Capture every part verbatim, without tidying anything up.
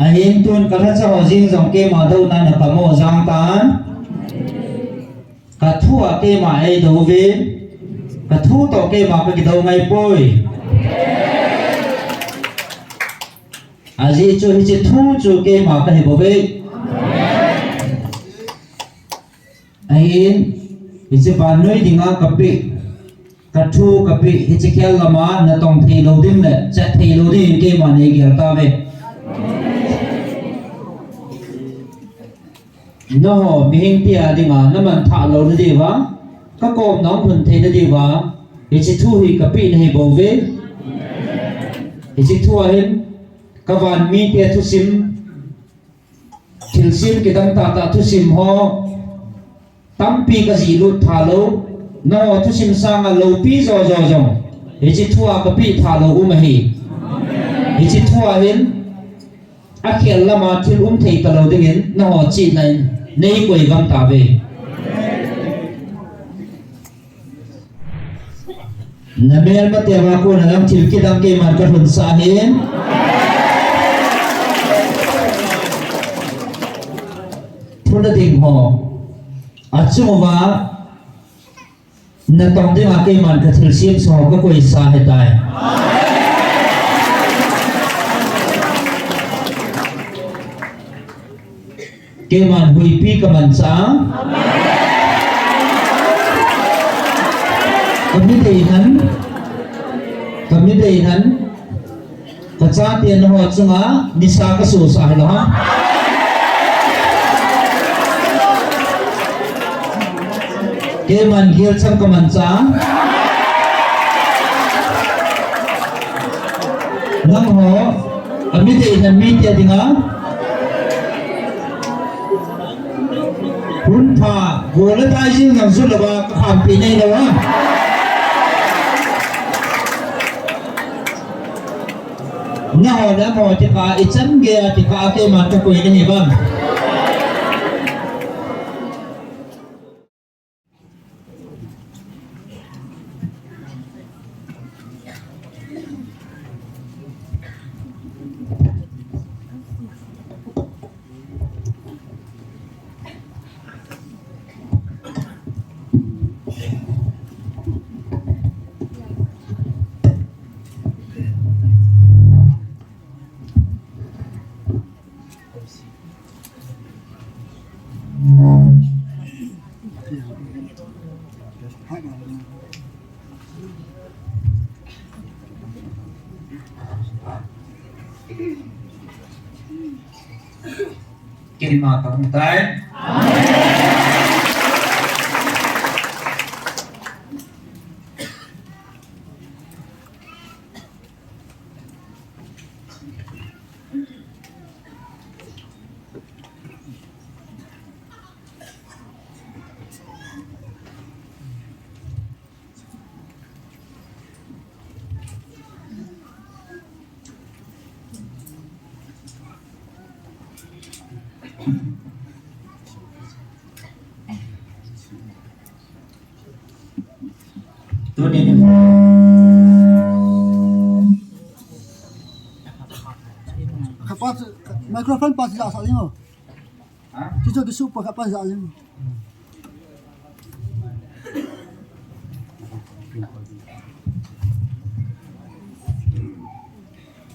Ahin tun ka lhacha ho jeng jong keima douna na kamo jang tan. Ka thu a keima eidou vin. Ka thu toh keima ka kidou ngai poi. Ajeh chu hiche thu chu keima kahi bouve. Ahin, hiche vannoi dinga kapeh, ka thu kapeh, hiche khel lama natong thei lou ding le, chat thei lou ding in keiman eigel tauve. Nangho, mihing tia dinga, namanthah louna diuva, kakom nahung lhun theina diuva, hiche thu hi kapeh nahi bouve. Hiche thu a hin, kavan mite thusim, thilsem kidang tahtah thusim ho tampi kajih lut tha lou, nangho thusim sanga loupi jojo jong, hiche thu a kapeh tha lou um ahi. Hiche thu a hin, akhel lama thil um thei talou dingin, nangho chihna in, neikoi gam tauve. Namelmate uva kona jong thil kidang keiman kalhunsah ahi. Thuna ding ho. Achung uva, natong dinga keiman kathilsem sah ho kakoisa ahitai. Keiman huipi kamanchah a. Kami deinan. Kami deinan. Kachate nangho chunga nisa kasosah hilou ham. Keiman gelchang kamanchah a. Nangho, ami deinan mite dinga. Hunpha, gola dai jing nang jun louva, kakhampi nei louva. Nangho le amaho tikah, ichan geiya tikah, keiman kakoi nahi vang. Keima kahung tai. Tuni nikho. Kapa, microphone pa sila sa ingo. Ha? Kicho kisu pa kapa sila ingo.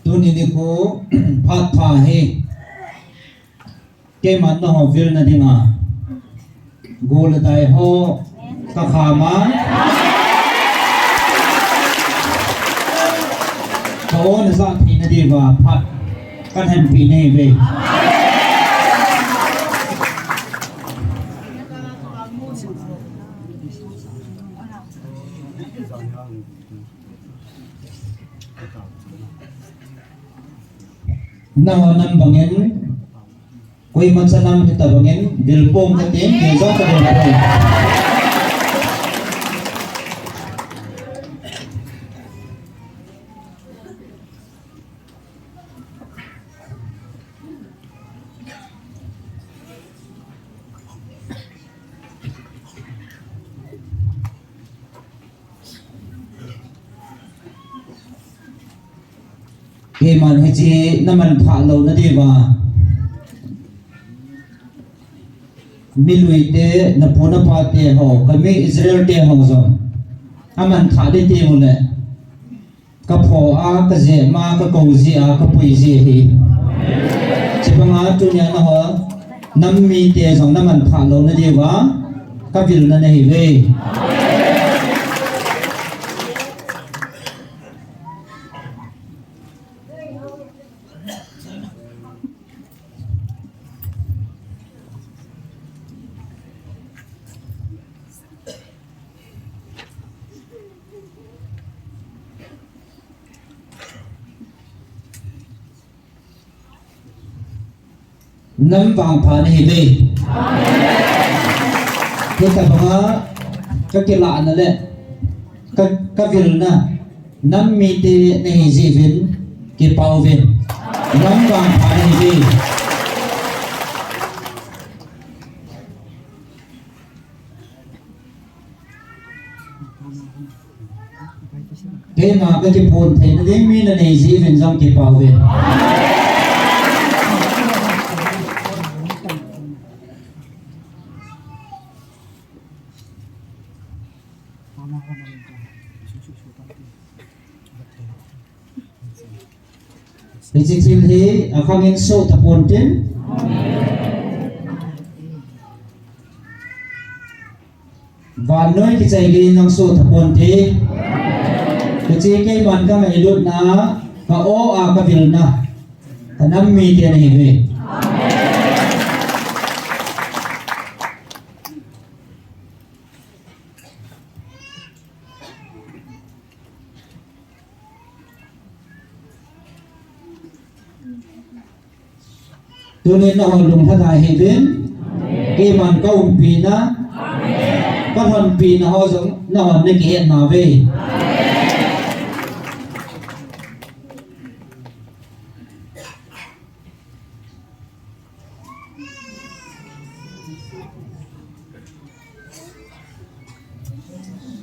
Tuni nikho phat pha hi. Keiman nangho vilna dinga. Gol le dai ho kakham a. Ka-o najah theina diuva phat kahin peh nahiuve. Nangho nam bangin, koima cha nam hita bangin, vil pom kate, kei jong kavil poi. Keiman hiche namanthah louna diuva, milui te, napu napa te ho, kami Israel te ho jong amanthah ding ti uleh, kapho a, kajep ma, kakou ji a, kapui ji ahi. Chubanga tunia nangho nam mite jong namanthah louna diuva kavilna nahiuve. Nam vangpha nahiuve. Hitobanga kakilahna le ka, kavilna nam mite nahi jeh uvin kipah uve. Nam vangpha nahiuve. Keima kakiphong theina ding mi nanei jeh uvin jong kipah uve. Hiche thil hi akhangin soh tapon tin. Vannoi kichai gei nang soh tapon te. Hiche keiman kangailutna, ka-o a kavilna, kanam mite nahiuve. Tunin nahon lunglhadai hih uvin. Keiman kaumpina, kalhonpina ho jong nahon nakihet nauve.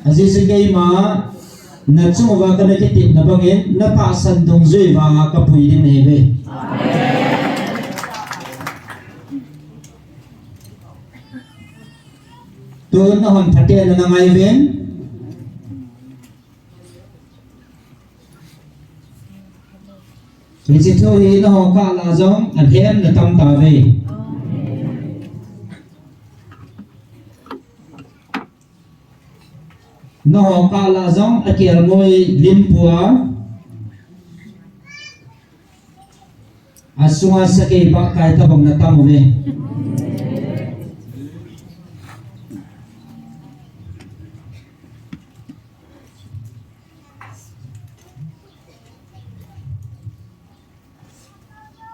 Ajeh chu keima nachung uva kana kitepna bangin, natahsan dungjui vanga kapui ding nahiuve. Tun nahon phaten nangai uvin. Hiche thu hi naho kah lah a jong alhem na tam tauve. Naho kah lah a jong akelngoi limpua, asunga sakei bahkai tabang na tam uve.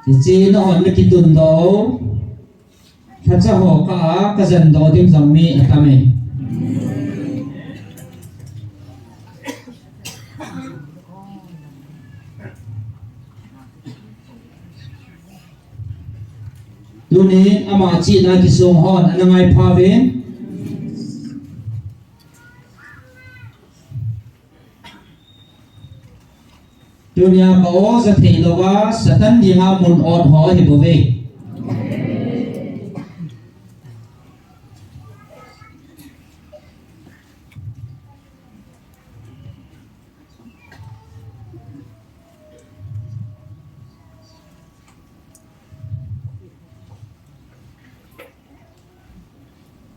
Hiche nahon nakitundoh u, lhacha ho kah a kajendoh ding jong mi atam e. Tunin ama chihna kisong hon ana ngaipha uvin. Tunia ka-o ja thei louva Satan dinga mun ot ho ahibouve.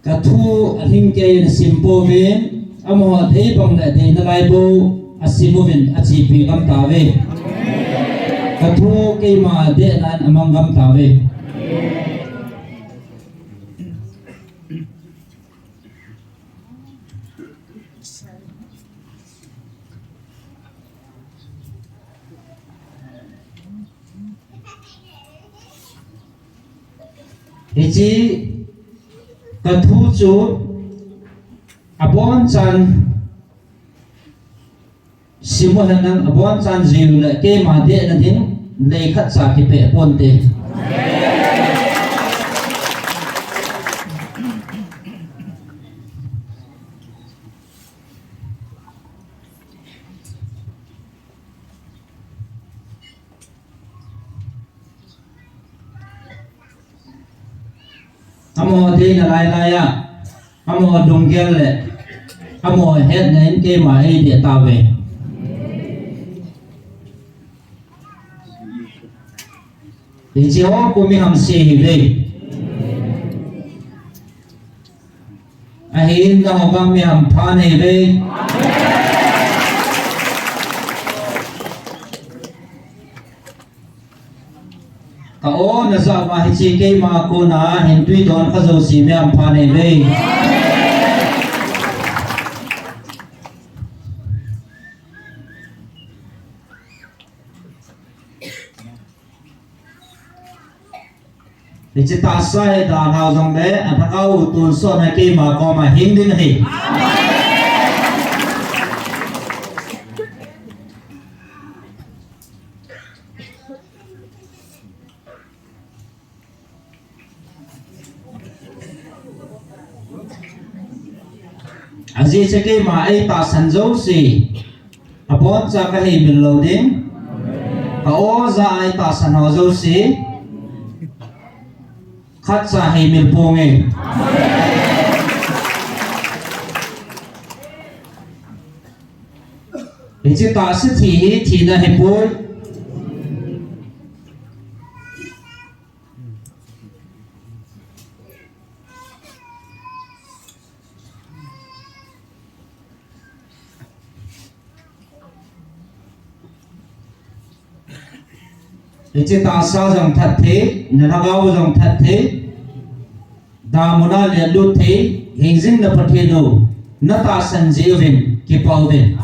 Kathu alhingkeiyin asim pouvin, amaho athei bang le adeina lai bou asim uvin achepi gam tauve. Kathu keima dehnan amang gam tauve. Hiche kathu chu abonchan sim uhen lang, abonchan jiu le keima dehna ding lei khatcha kipeh ponte. Amaho deina lailai a, amaho lunggel le amaho hetna in keima eidei tauve. Hiche ho khu mi hamse ahiuve. Ahin nangho vang mi hampha nahiuve. Ka-o najah uva hiche keima kona hin tui don kha jouse mi hampha nahiuve. Hiche tahsa hi dalhau jongle, alhagao tonsot a keima koma hing ding ahi. Ajeh chu keima eitahsan jouse, aboncha kaheimil lou ding. Ka-o jah a eitahsan ho jouse, khatcha heimil ponge. Hiche tahsa thi hi thina ahipoi. Hiche tahsa jong that thei, nalhagao jong that thei, damun a letlut thei, hingjing na Pathen u natahsan jeh uvin kipah uvin.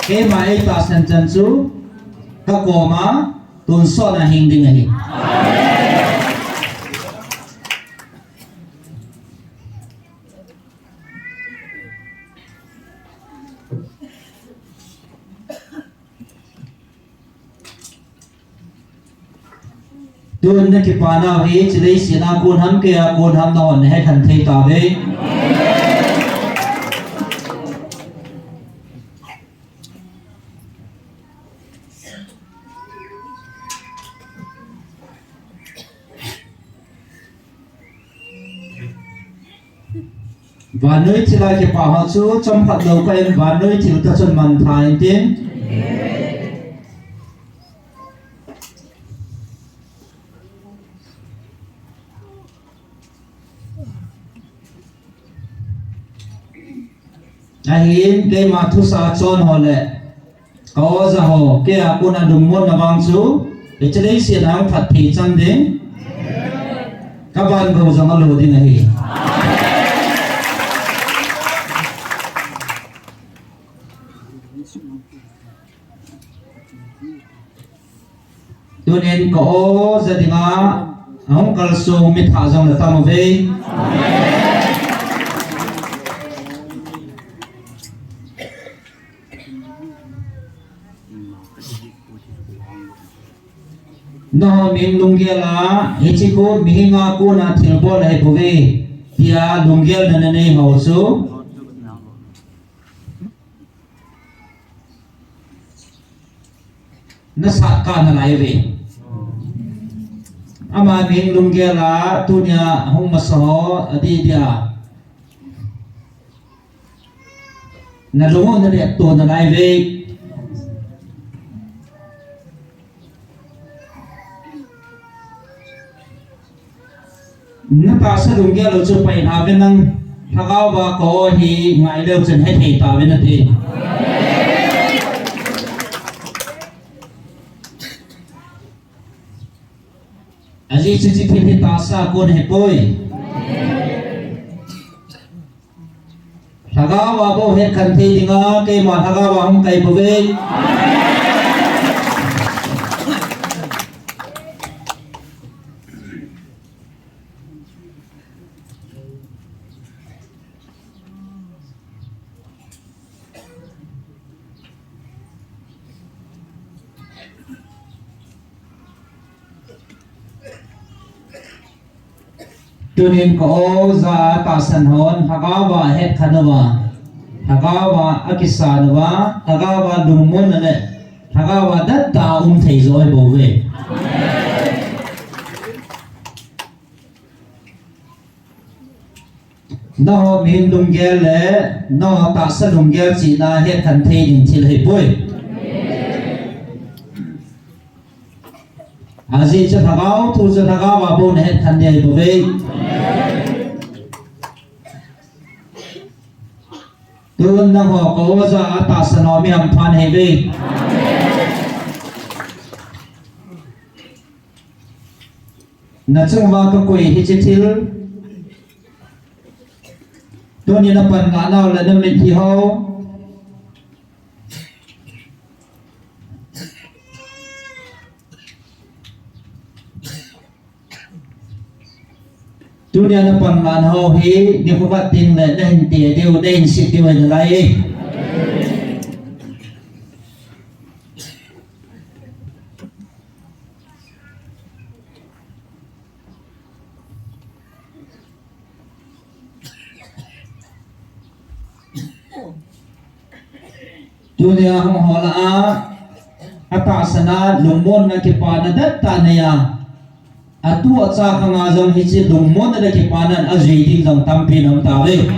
Keima eitahsan chan chu kakoma tonsot a hing ding ahi. Tun nakipanau hi, hiche leiset a kon ham, keia kon ham, nahon nahet khen thei tauve. Vannoi thil a kipa ho chu chomkhat lou kah in vannoi thil tah chun mangthah intin. Ahin keima thusei chon ho le ka-o jah ho, keia kona lungmonna vang chu, hiche leiset a hung phatthei chan ding, kavan gou jong alo ding ahi. Tunin ka-o jah dinga ahung kalsong mi thah jong natam uve. Nangho mihing lunggel a, hiche khu mihing a kona thilbol ahibouve, tia lunggel na nanei ho chu nasat kah nalai uve. Ama mihing lunggel a tunia hung masa ho adih dia nalung u nalet to nalai uve. Natahsa lunggel u chu pailha uve nang, lhagao a ka-o hi ngai leu chun hethei tauve nati. Ajeh chu hiche thil hi tahsa a kon ahipoi. Lhagao a bou het khen thei dinga, keima lhagao a hung kai bouve. Tunin ka-o jah a tahsan hon, lhagao a het khen uva, lhagao a akisan uva, lhagao a lungmonna le, lhagao a dattah a um thei jo ahibouve. Nangho mihem lunggel le nangho tahsa lunggel chihna hetkhen thei ding thil ahipoi. Ajeh chu lhagao thu chu lhagao a bou nahetkhen ding ahibouve. Tun nangho ka oja a tahsa nom hi hampha nahiuve. Nachung uva kakoi hiche thil. Tuni napan nau le namitlhi ho. Tunia napan nau hi nikho khat teng le nahin te diu, nahin sep diu ahi nalai e. Tunia hung hola a, atahsan a lungmonna kipana dettah neiya, atu acha khanga jong hiche lungmonna le kipana ajui ding jong tampi aum tauve.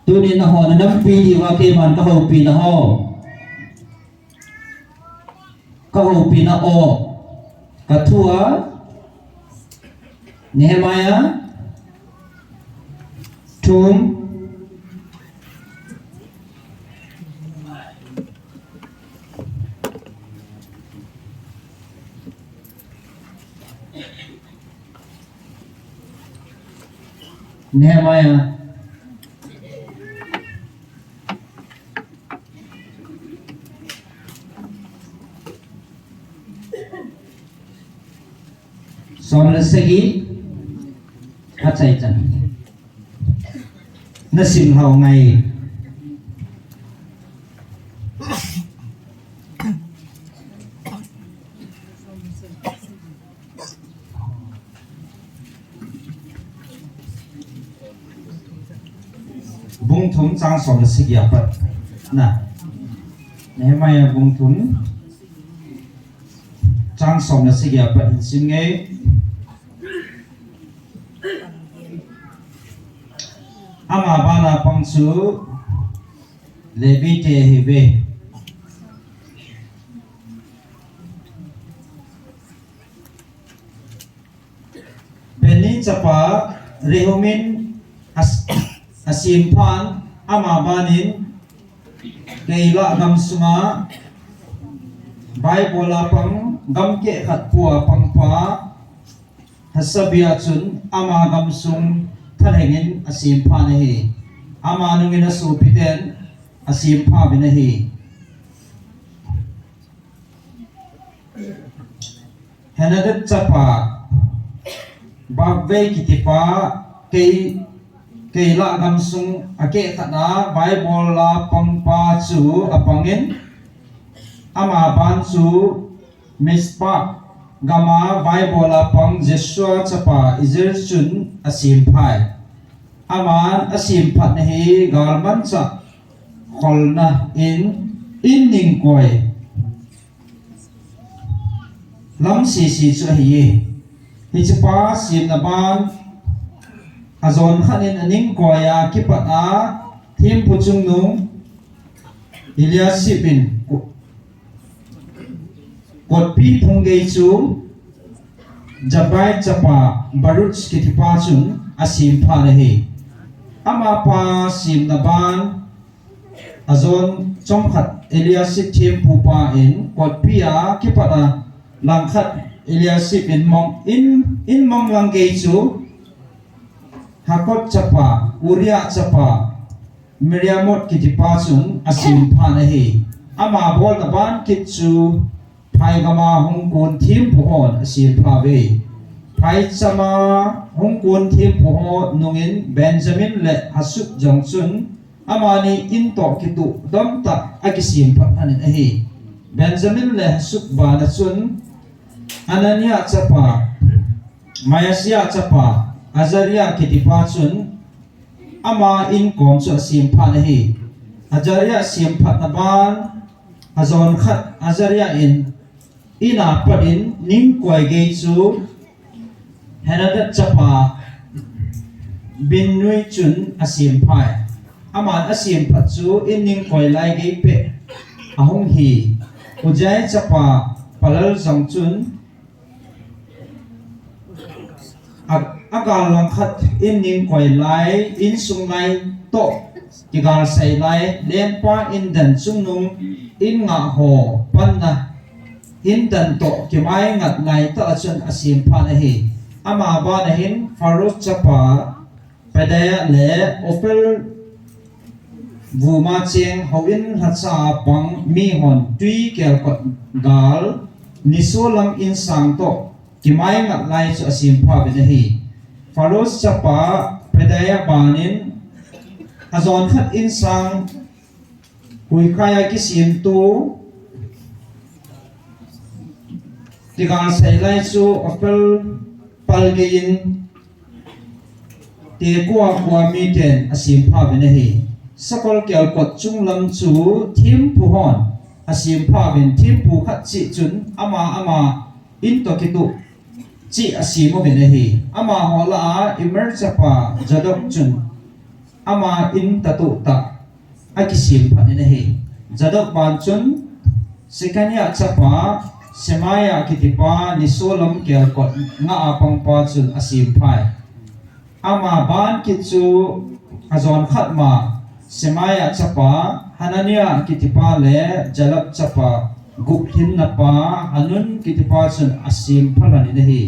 Tuni nangho nanampi diuva keiman kahoupi nahou. Kahoupina o. Kathua. Nehemiah. Thum. Nehemiah. Som le sagi. Achai chan. Nasim hao ngai. Bung thum chang som le sagi apat. Na. Nehemiah bung thum chang som le sagi apat hin sim nge. Ama bana pang chu Levi te ahiuve. Bani chapa Rehum in as-, asemphan, ama banin Keilah gamsunga Bible a pang, gam keh khat pua pangpa Hasabia chun ama gamsung thalheng in asemphan ahi. Ama nungin asopiten asempha uvin ahi. Henadad chapa Bavvei kitipa Kei-, Keilah gamsung akeh khat a Bible a pangpa chu apangin, ama ban chu Mizpah gama Bible a pang Joshua chapa Ezra chun asempha e. Aman asemphatna hi galmanchah kholna in, in ningkoi lam sese chu ahi e. Hichepa semna ban ajon khat in aningkoi a kipat a thempu chungnung Eliasib in ko-, kotpi phunggei chu Zabbai chapa Baruch kitipa chun asemphan ahi. Amapa semna ban ajon chomkhat Eliasib thempupa in kotpi a kipat a langkhat Eliasib in mong in, in mong lang gei chu Hakkoz chapa, Uriah chapa, Merimoth kitipa chun asemphan ahi. Ama bolna ban kit chu phaigama hung kon thempu hon asempha uve. Phaichama hung kon thempu ho nungin Benjamin le Hashub jong chun amani in toh kitoh domtah a kisemphat lhonin ahi. Benjamin le Hashub bana chun Ananiah chapa, Maaseiah chapa, Azariah kitipa chun ama in kom chu asemphan ahi. Azariah semphatna ban ajon khat Azariah in Ina pat in ningkoi gei chu Henadad chapa Binnui chun asem phai. Aman asem phat chu in ningkoi lai gei peh ahung hi. Uzziah chapa Palal jong chun a, agal langkhat in ningkoi lai, insung lai toh kigal sei lai, lengpa indan chungnung in ngah ho panna indan toh kimai ngat lai tah a chun asem phat ahi. Ama ban ahin Pharoah chapa Pedaiah le Ophel vuma cheng houin lhacha a pang mihon tui kelkot gal nisolam insang toh kimai ngat lai chu asem phat uvin ahi. Pharoah chapa Pedaiah ban in ajon khat insang huikhai a kisemtu kigal sei lai chu Ophel pal gei in Tekoa khoa miten asem phat uvin ahi. Sakol kelkot chunglam chu thempu hon asem phat uvin, thempu khat cheh chun ama ama in toh kitoh cheh asem uvin ahi. Amaho lah a Immer chapa Zadok chun ama in tah toh tah akisem phat in ahi. Zadok ban chun Shekaniah chapa Shemaiah kitipa nisolam kelkot nga a pangpa chun asem phai. Ama ban kit chu ajon khat ma Shemaiah chapa Hananiah kitipa le Jalap chapa guplhinna pa Hanun kitipa chun asem phat lhon in ahi.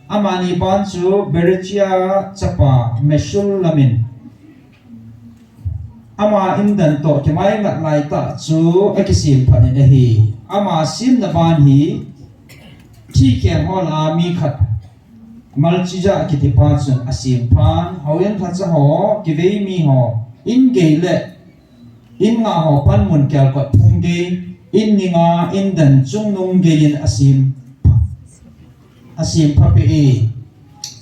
Amani ban chu Berechiah chapa Meshullam in ama indan toh kimai ngat lai tah chu akisem phat in ahi. Ama semna ban hi thihkheng ho lah a mi khat Malchijah kitipa chun asem phat, houin lhacha ho, kivei mi ho, in gei le in ngah ho panmun kelkot phung gei, in ninga indan chungnung gei in asem, asem phat peh e.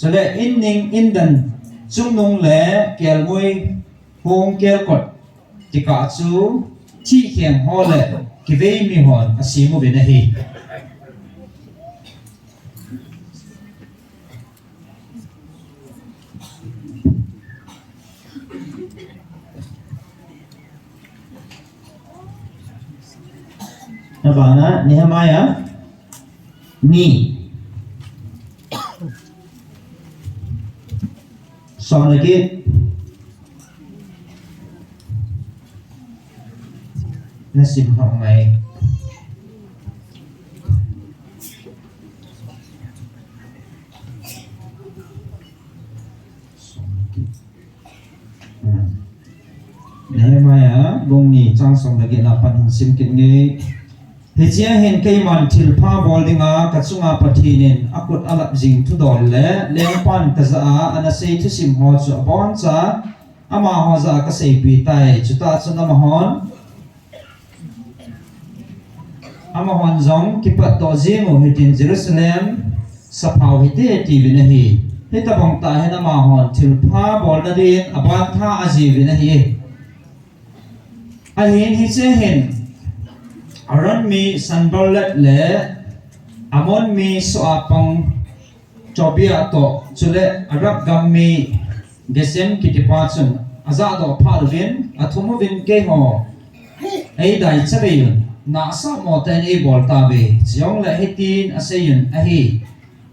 Chule in ning indan chungnung le kelngoi hung kelkot tikah chu thihkheng ho le kivei mi hon asem uvin ahi. Abana Nehemiah ni. Som le get. Nasim hong mai. Nehemiah bung ni chang som le get na pan hin sim kit nge. Hichea hin keiman thilpha bol dinga kachunga Pathen in akhut alap jing thudol le lengpan kajah a anasei thusim ho chu aboncha amaho jah a kaseipeh tai. Chutah chun amahon Amahon jong kipat doh jing u hitin Jerusalem saphau hite atiuvin ahi. Hitobang tah hin amahon thilpha bolna din abantha ajiuvin ahi. Ahin hiche hin Aram mi Sanballat le Ammon mi Tobiah toh, chule Arab gam mi Geshem kitipa chun ajahdoh phat uvin, athum uvin keiho eidai chavei un, nahsah mo tah in eibol tauve, chujongle hitin aseiyun ahi,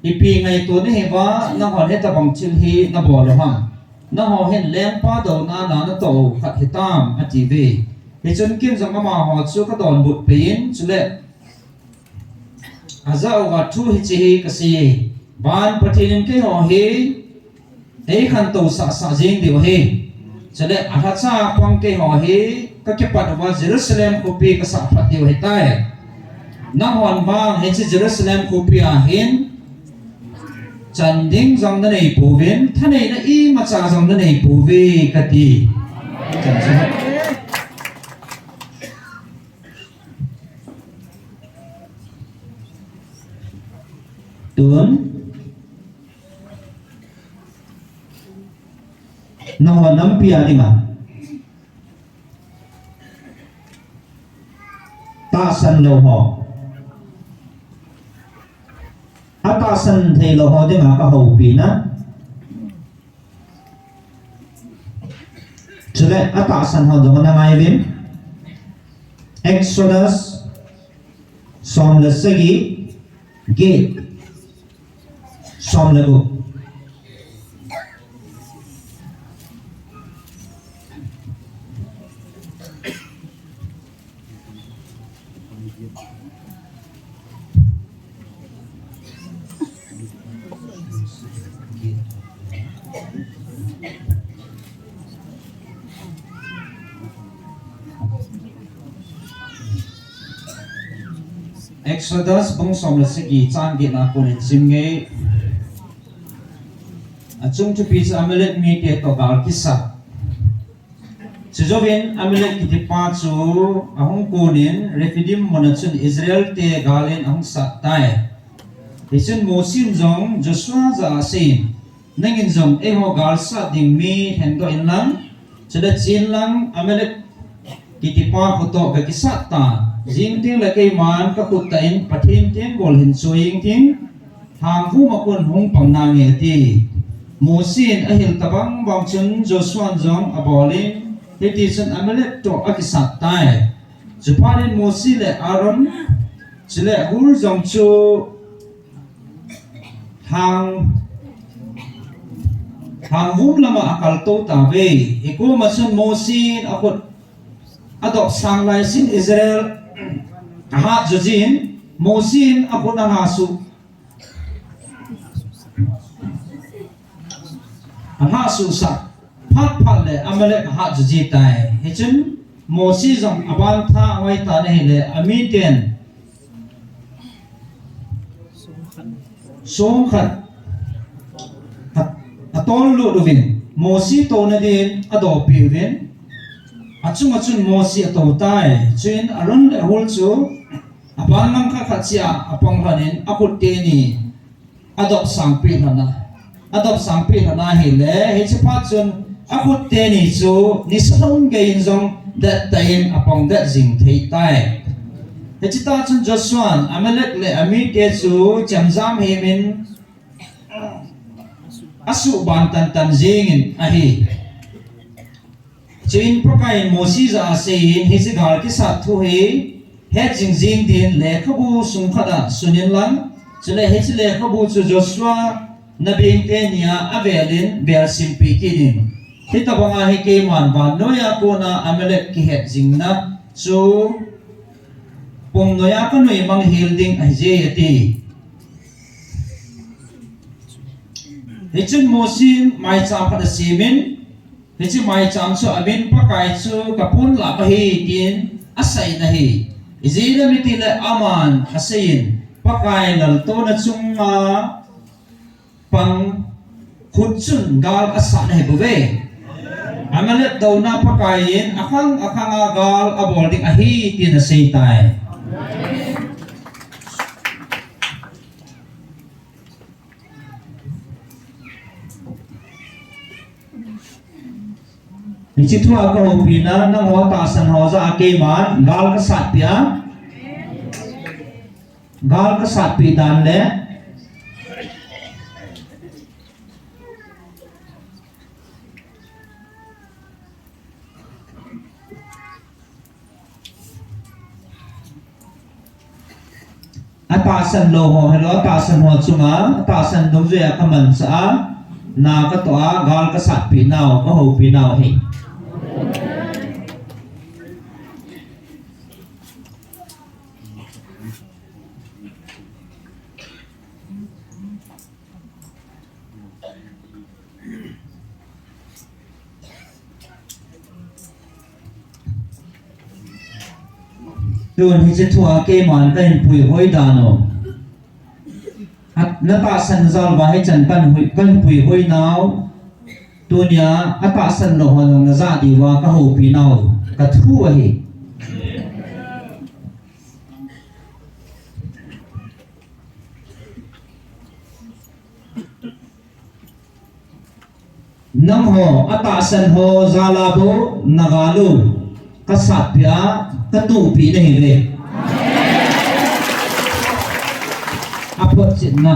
ipi ngaito nahiuva, nahon hitobang thil hi nabol u ham? Nangho hin lengpa douna na natoh u khat hitam, atiuve. Hichun ken jong amaho chu kadonbut peh in, chule ajah uva thu hiche hi kasei e, ban Pathen in keiho hi eikhantou sahsah jing diu ahi. Chule alhacha pang keiho hi kakipat uva Jerusalem khopi kasah phat diu ahitai. Nanghon vang hiche Jerusalem khopi a hin chan ding jong nanei pouvin, thaneina imacha jong nanei pouve kati. Chan chu. Tun, nangho nampi a dinga tahsan lou ho, tahsan theilou ho dinga ka houpina. Chule atahsan ho jong ana ngai uvin. Exodus som le sagi, get som le gup. Exodus bung som le sagi chang get na kon in sim nge. Achung thupi chu Amalek mite toh gal kisat. Chujouvin Amalek kitipa chu ahung konin Rephidim muna chun Israel te galin ahung sat tai. Hichun Mosin jong Joshua jah a aseiyin, nangin jong eiho gal sat ding mi lhendoh inlang, chule chen lang Amalek kitipa khu toh kakisat ta. Jing tengle keiman kakhut tah in Pathen tenggol hin chu jing ting. Lhangvum a kon hung pang nange ati. Mosin ahil tabang bang chun Joshuan jong abolin, hitichun Amalek toh akisat tai. Chuphat in Mosi le Aaron, chule Hur jong chu lhang, lhangvum lama akaltou tauve. Hikoma chun Mosin akhut adopsang laisin Israel ahat jojin, Mosin akhut ana su Alhahsuhsah phat phat le Amalek ahat joji tai. Hichun Mosi jong aban tha ahoi tan ahile amiten songkhat a, atol lut uvin Mosi touna din adopi uvin. Achunga chun Mosi atou tai. Chuin Aaron le Hur chu aban lang khat khat chia apang lhonin akhut teni adopsang peh lhon a. Adopsang peh lhon ahile, hiche phat chun akhut teni chu nisa lhon geiyin jong dettah in apang det jing thei tai. Hiche tah chun Joshuan Amalek le amite chu chemjam hemin asuhban tantan jingin ahi. Chuin Pakaiyin Mosi jah a aseiyin, hiche gal kisat thu hi het jing jing din lekhabu sung khat a sunin lang, chule hiche lekhabu chu Joshua nabeng teni a avelin velsimpeh kit in. Hitabanga hi keiman vannoiya kona Amalek kihet jingna chu pumnoiya kanuimang hel ding ahije ati. Hichun Mosin maicham khat asemin, hiche maicham chu amin Pakai chu kaponlap ahi tin aseiyin ahi. Ijeh inem itile aman aseiyin Pakai laltouna chunga pang khut chun gal asat ahi bouve. Amalek douna Pakaiyin akhang akhanga gal abol ding ahi tin asei tai. Hiche thua kahoupina, nangho tahsan ho jah a keiman gal kasatpeh a, gal kasatpeh dan le atahsan lou ho, hilou atahsan ho chunga, atahsan dungjuiya kamansah a, na katoh a, gal kasatpeh nau, kahoupeh nau ahi. Tun hiche thua keiman kahin puihoi dan u. Natahsan jal uva hichan kahin puihoi nau. Tunia atahsan lou ho jong najah diuva kahoupeh nau kathu ahi. Nangho atahsan ho jal a bou nagal u kasatpeh a katohpeh nahiuve. Aphotchetna.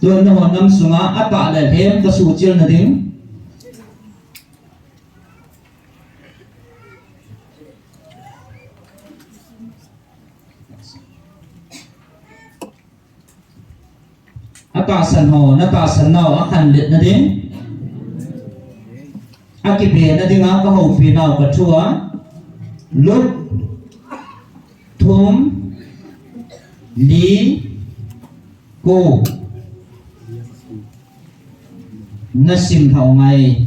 Tun nahon nam sunga atah le lhem kasuhchil nading. Atahsan ho, natahsan nau akhanlet nading. Akibe nadinga kahoupi nau kathua. Luke thum, li, ko. Nasim lhau ngai.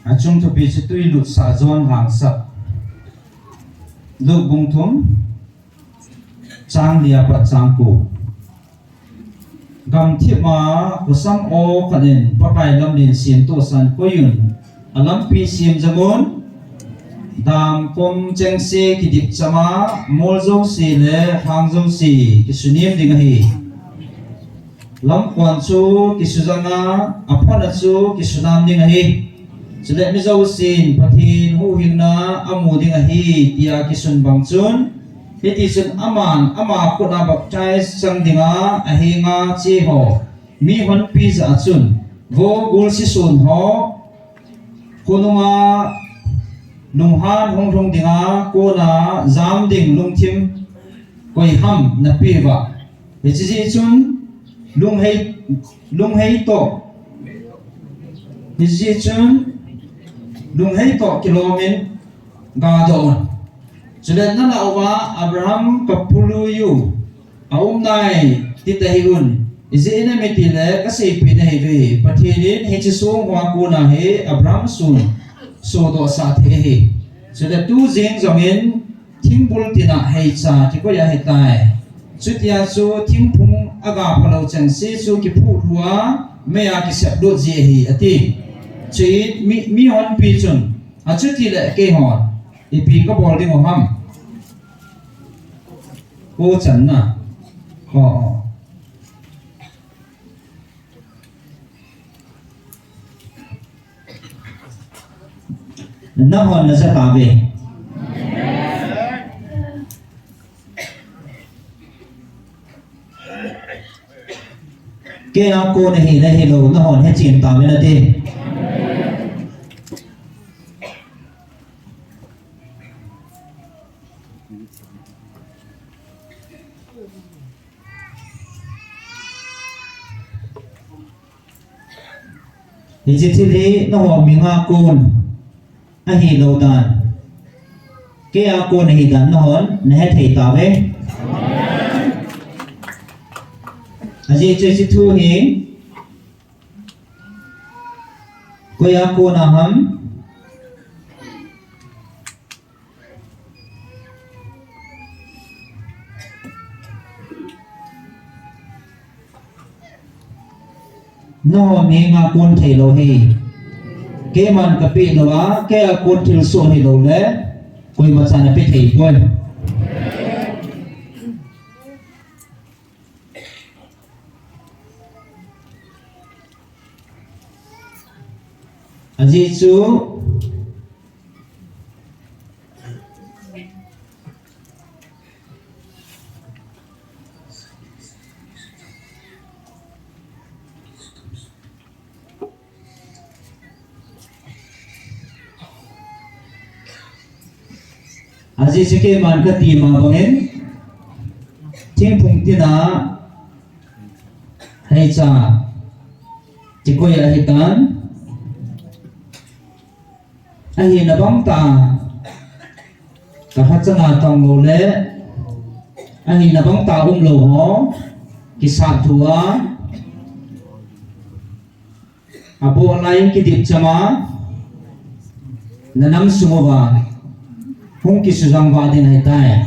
Achung thupi chu tui lutsah John hangsa. Luke bung thum, chang li apat chang ko. Gamthip a khosam aw khat in Pakai lamlen semtoh san koiyun, alampi semjamun, damkom chengse kidip chama, mol jouse le hang jouse kisunem ding ahi. Lamkon chu kisujanga, aphana chu kisunam ding ahi. Chule mi jousen Pathen huhhingna amu ding ahi, tia kisun bang chun, hitichun aman ama khut a baptize chang dinga ahenga che ho mihonpi jah a chun, vo gulse son ho, khonunga lunghan hung lhung dinga kona jam ding lungthim koiham napeuva. Hiche jeh chun lunghei, lunghei toh. Hiche jeh chun lunghei toh kilomin gadoh un. Chule nalah uva Abraham kapului u aum nai tita hih un. Ijeh inem itile kaseipeh nahiuve. Pathen in hiche song hoa kona hi Abraham son sodohsah thei ahi. Chule tu jeng jongin thingbul tina heicha kikoi ahitai. Chutia chu thingphung aga phalou chengse chu kiphuh lhua, meiya kiseplut ji ahi ati. Chuin mi, mihonpi chun, achutile keihon ipi kabol ding u ham? Ko channa. O. Nahon naja tauve. Keia kon ahi nahilou, nahon hechen tauve nati. Hiche thil hi nahon mi nga kon ahilou dan, keia kon ahi dan nahon nahethei tauve. Ajeh chu hiche thu hi koia kon aham? Nahon mi nga kon theilou hi. Keiman kapeh louva, keia kon thilsoh hilou le, koima chan ape thei poi. Ajeh chu Ajeh chu keiman kati ma bangin, thingphung tina heicha kikoi ahitan. Ahina bang tah, kalhachanga tong lou le, ahina bang tah umlou ho kisat thua, aboh lai kidip chama, nanam sung uva hung kisujang vah ding ahitai.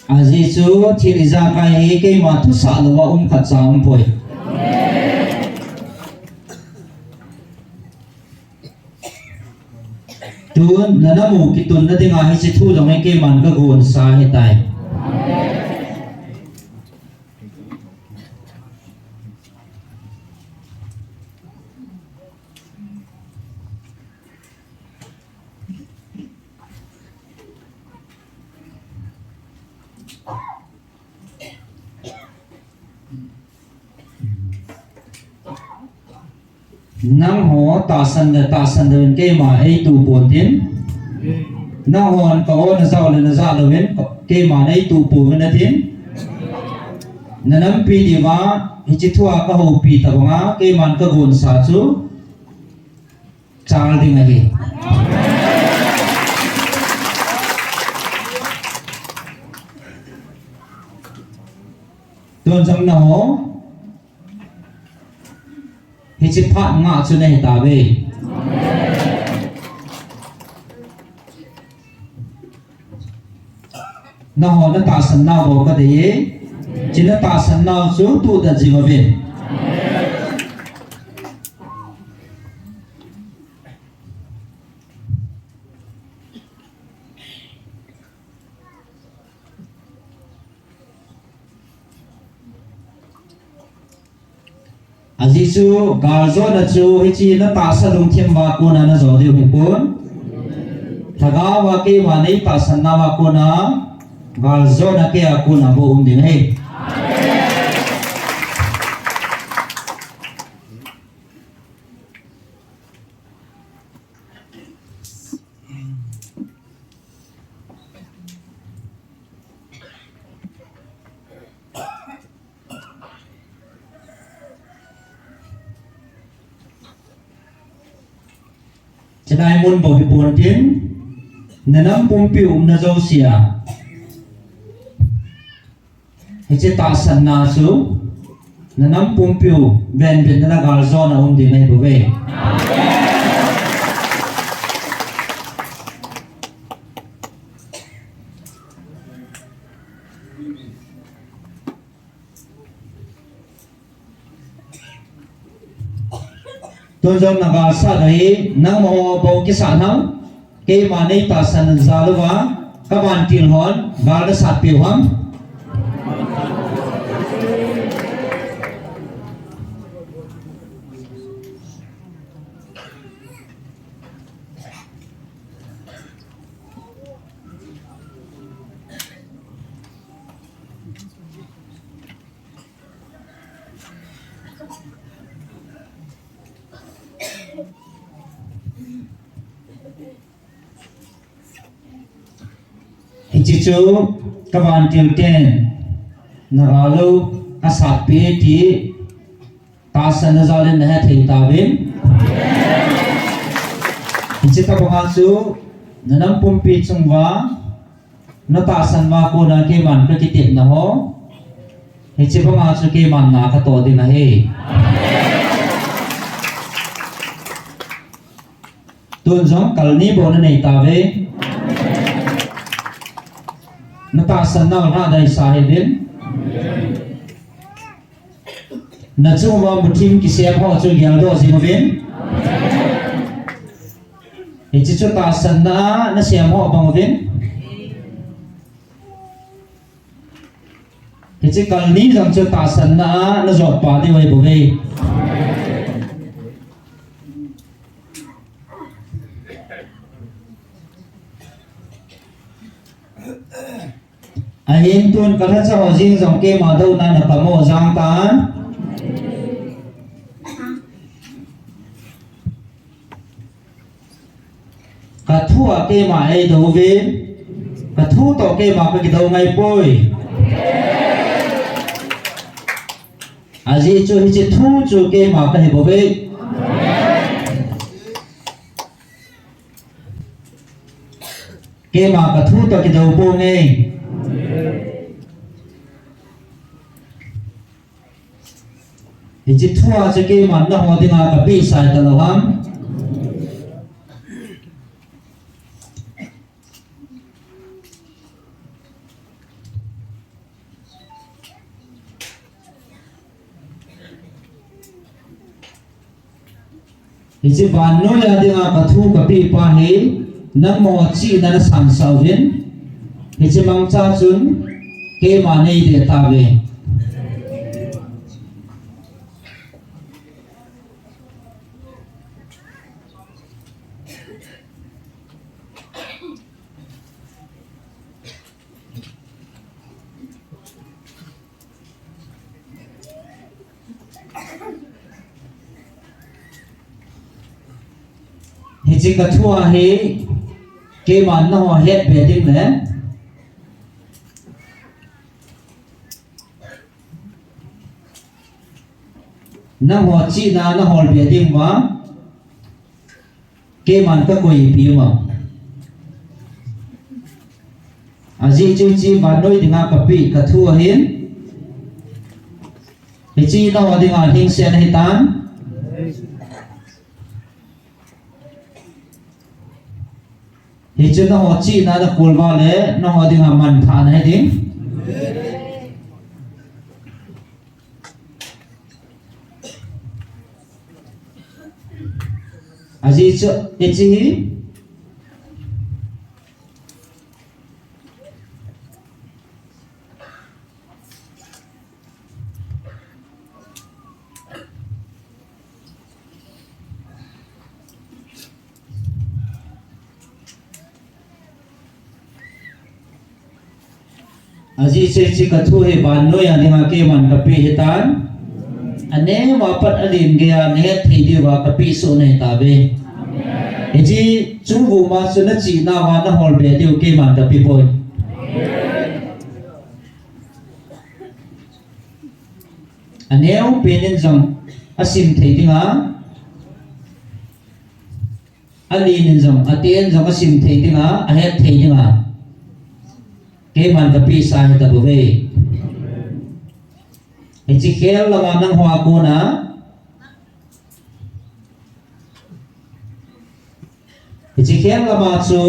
Ajeh chu thil ijakai hi keima thusah louva um khat cha um poi. Tun nana mu kitunna dinga hiche thu jong hi keiman kagonsa ahitai. Nangho tahsan le tahsan louvin keima eituh pontin. Nanghon ka-o najao le najah louvin keiman eituh pouvin atin. Nanampi diuva hiche thua kahoupi tobanga keiman kagonsa chu chal ding ahi. Tun jong nangho hiche phat ngah chu nahitauve. Nangho natahsan nau bou kadeiye. Hiche natahsan nau chu tuh tah jing uvin. Ajeh chu galjona chu hiche natahsa lungthim uva kona najo diu ahipon. Lhagao a keima neitahsan nauva kona galjona keia kona bou um ding ahi. Chelai mun bou hipontin, nanam pumpiu umna jousea hiche tahsanna chu nanam pumpiu venbitna le galjona um ding ahibouve. Tun jong nagalsat u hi nangma ho bou kisat ham? Keima neitahsan jal uva kavantil hon gal nasatpeh u ham? Hiche chu kavantil ten nagal u asatpeh e ti tahsanna jal in nahet thei tauvin. Hiche tobanga chu nanam pumpi chung uva natahsan uva kona keiman kakitepna ho, hiche banga chu keiman na katoh ding ahi. Tun jong kal ni bou nanei tauve. Natahsan nau lhadai sa hih uvin. Nachung uva muthim kisem ho chu geldoh jing uvin. Hiche chu tahsanna a nasem ho bang uvin. Hiche kal ni jong chu tahsanna a najot pa diu ahi bouve. Ahin tun kalhacha ho jeng jong keima douna a napamo jeng tan. Kathu a keima eidou uvin, kathu toh keima kakidou ngai poi. Ajeh chu hiche thu chu keima kahi bouve. Keima kathu toh kidou ponge. Hiche thua chu keiman naho dinga kapeh sai talou ham? Hiche vannoi a dinga kathu kapeh pa hi, nangho chihna nasangsah uvin, hiche mangcha chun keima neideh tauve. Hiche kathua hi keiman nangho hetbe ding le nangho chihna naholbe dinguva keiman kakoipi uva. Ajeh chu hiche vannoi dinga kapeh kathu ahin, hiche nangho dinga lhingset ahitan. Hiche nangho chihna nakhol uva le nangho dinga manthahna hiding. Ajeh chu hiche hi Ajeh chu hiche kathu hi vannoi a dinga keiman kapeh ahitan. Aneo a pat alen geiya nahet thei diuva kapeh soh nahi tauve. Hiche chung goma chu nachihnauva naholbe diu keiman kapeh poi. Aneo pen in jong asim thei dinga, alen in jong, aten jong asim thei dinga, ahet thei dinga keiman kapehsa ahitabouve. Hiche khel lama nangho a kona, hiche khel lama chu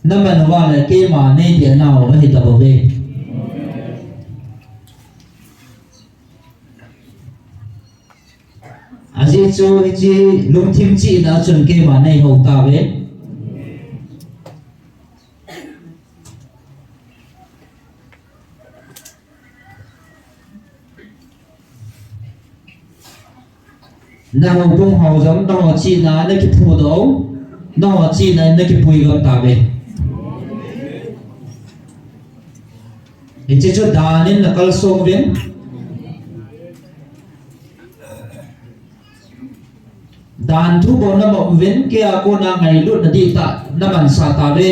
naman uva le keima neidehnau ahitabouve. Ajeh chu hiche lungthim chihna chun keima neihou tauve. Nahoubung ho jong nangho chihna a nakiphudoh u, nangho chihna in nakipui gam tauve. Hiche chu dan in nakalsong uvin, danthu bou namop uvin, keia kona ngailutna dihtah namansah tauve.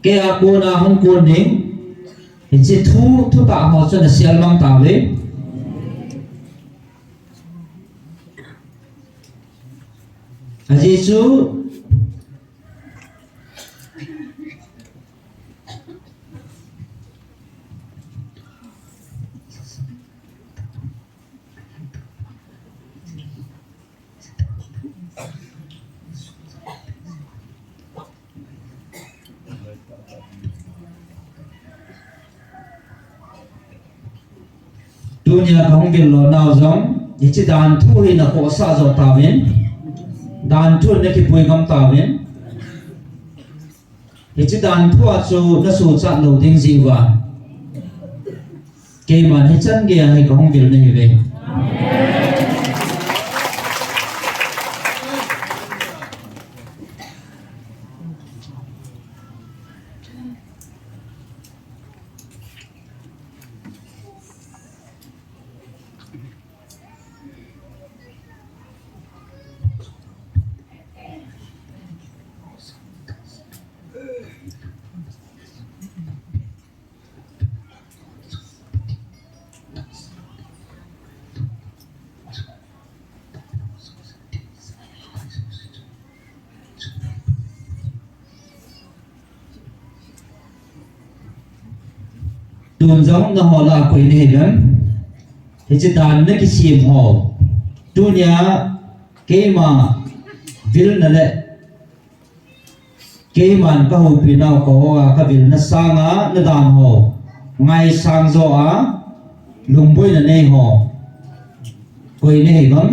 Keia kona hung kon ding hiche thu, thutah ho chu naselmang tauve. Ajeh chu tunia kahung vil lonau jong hiche danthu hi nakhohsah joh tauvin, danthu in nakipui gam tauvin. Hiche danthua chu nasuhchat lou ding jeh uva keiman hichan geiya hi kahung vil nahiuve. Tun jong nangho lah a koi nahiuvem? Hiche dan nakisem ho, tunia keima vilna le keiman kahoupinau kaho a kavilna sanga nadan ho, ngaisang joh a lungboina nei ho, Koi nahei ham?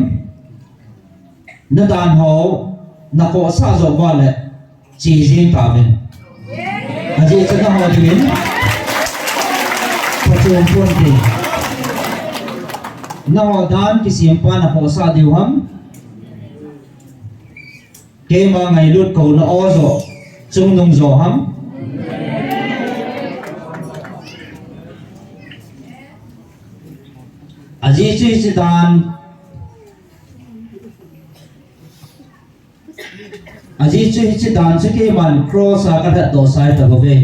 Nadan ho, nakhohsah jo uva le, che jing tauvin. Ajeh chu naho dingin, pachom ponte. Naho dan kisem pa nakhohsah diu ham? Keima ngailut kouna o jo, chungnung jo ham? Ajeh chu hiche dan, ajeh chu hiche dan chu keiman cross a kalhatdoh sai tabouve.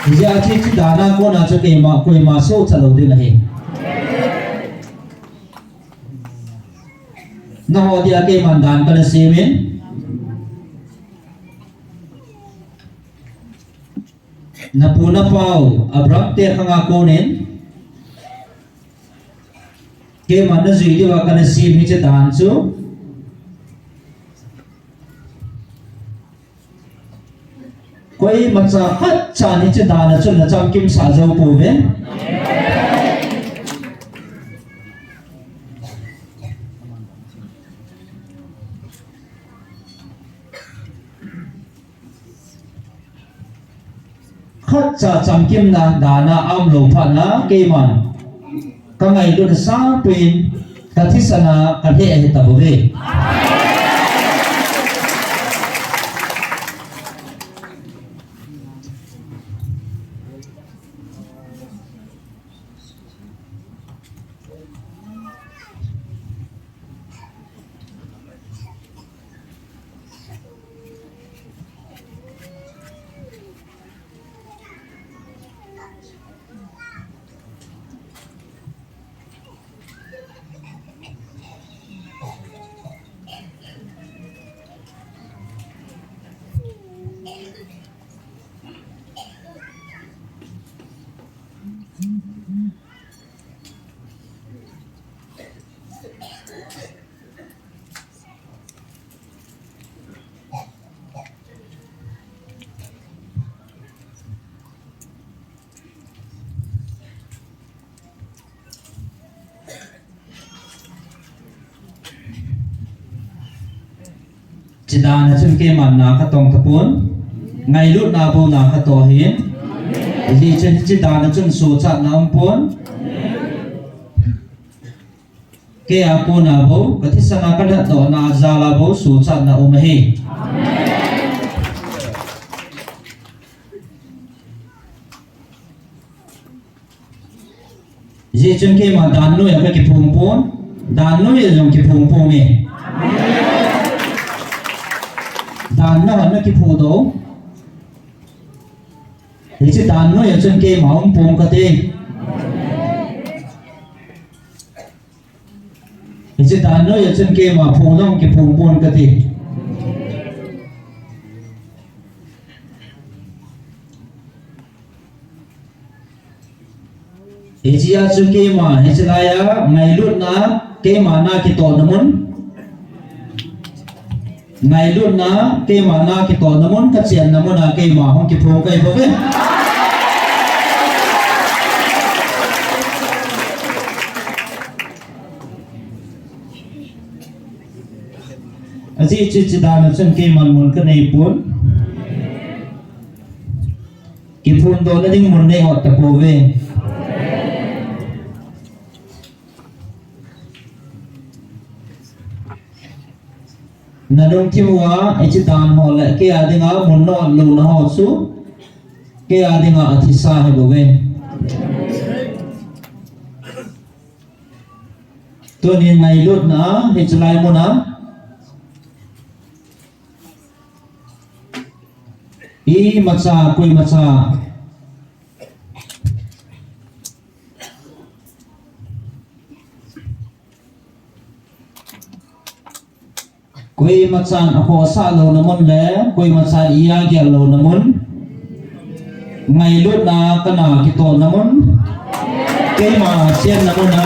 Hijeh a chu hiche dan a kona chu keima, koima sohcha lou ding ahi. Naho dia keiman dan kana semin. Napu napau Abraham te khanga konin, keiman najui diuva kana sem hiche dan chu, koimacha khatchan hiche dan a chun nachamkimsah jou pouve. Khatcha chamkimna dan a aumlou phat na keiman kangailutna sangpen kathisan a kalheh ahi tabouve. Hiche dan a chun keiman na katong tapon, ngailutna bou na katoh ahin. Hijeh chun hiche dan a chun sochatna aumpon. Kei a kona bou, kathisan a kalhatdohna jal a bou sochatna um ahi. Hijeh chun keima dan noiya kakiphong pon, dan noiya jong kiphong ponge. Dan na hon na kiphudoh. Hiche dan noiya chun keima um pong kate. Hiche dan noiya chun keima phong jong kiphong pon kate. Hichea chu keima, hiche laiya ngailutna keima na kitohna mun, ngailutna keima na kitohna mun, kachenna mun a keima hung kiphong kahi bouve. Ajeh chu hiche dan a chun keiman mun kanei pon. Kiphondohna ding mun nei hot tapouve. Nalungthim uva hiche dan ho le kei a dinga mun na ot louna ho chu, kei a dinga athisa ahi bouve. Tuni ngailutna hiche lai muna imacha, koimacha, koimachan akhohsah louna mun le koimachan iya gel louna mun, ngailutna kana kitohna mun, keima chenna muna,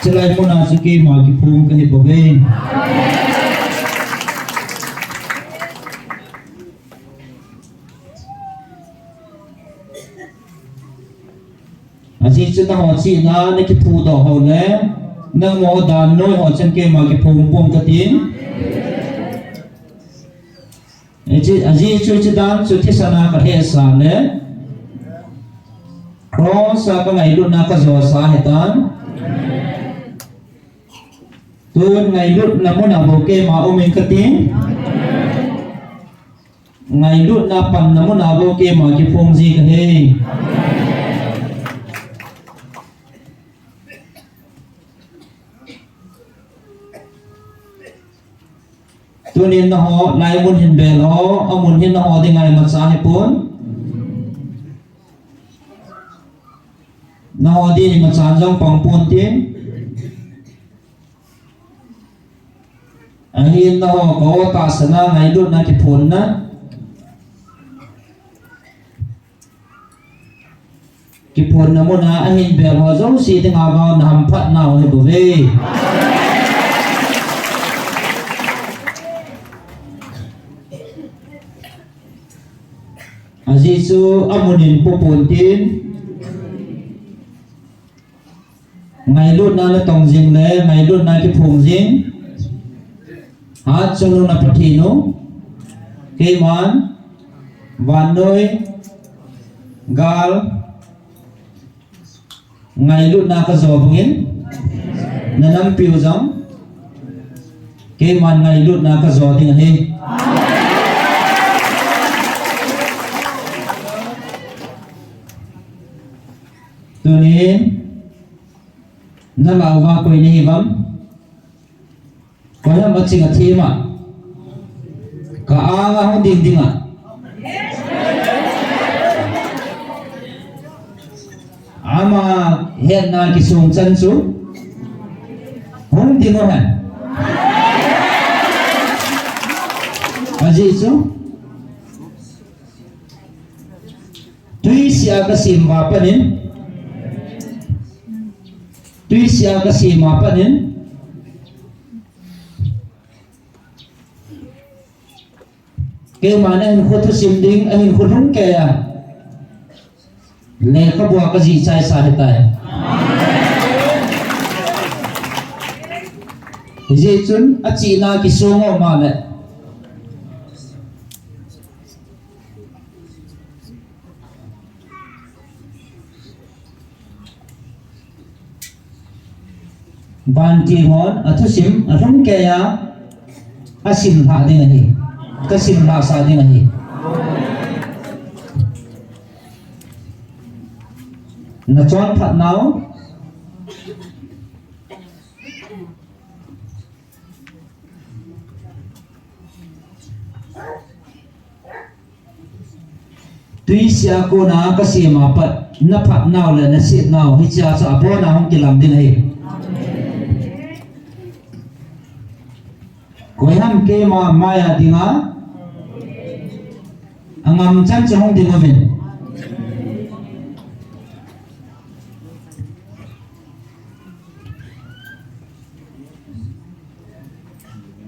chulai muna chu keima kiphong kahi bouve. Nangho chihna nakiphudoh ho le, nangho dan noi ho chun keima kiphong pon katin. Ajeh chu hiche dan chu thisan a kahesah le, cross a kangailutna kajosa ahitan. Tun ngailutna muna bou keima um inge katin. Ngailutna panna muna bou keima kiphong ji kahi. Tunin nangho, lai mun hin bel ho, amun hin nangho dinga imacha hipon. Nangho dinga imacha jong pang ponte. Ahin nangho, ka-o tahsan a ngailutna kiphonna. Kiphonna muna ahin bel ho jouse dinga vang nahamphat nau hibouve. Ajeh chu amun in po pontin. Ngailutna natong jing le, ngailutna kiphong jing. Hatchungnung na Pathen u. Keiman. Vannoi. Gal. Ngailutna kajo bangin. Nanampiu jong. Keiman ngailutna kajo ding ahi. Tunin. Nalah uva koi nahi uvam? Koi ham aching athem a? Ka anga hung ding ding a. Ama hetna kisong chan chu. Hung ding u hen. Ajeh chu. Tui sia kasem va panin. Tui sia kasem va panin. Keiman ahinkho thusim ding, ahinkho lhung keiya. Lekhabua kajih chaisa ahitai. Hijeh chun achihna kisong u male. Vantil hon athusim alhung keiya asim lha ding ahi. Kasim lhasah ding ahi. Nachonphat nau. Tui sia kona kasem a pat, naphat nau le naset nau, hichea chu abona hung kilam ding ahi. Koi ham keima maiya dinga, angam chan chu hung ding uvin.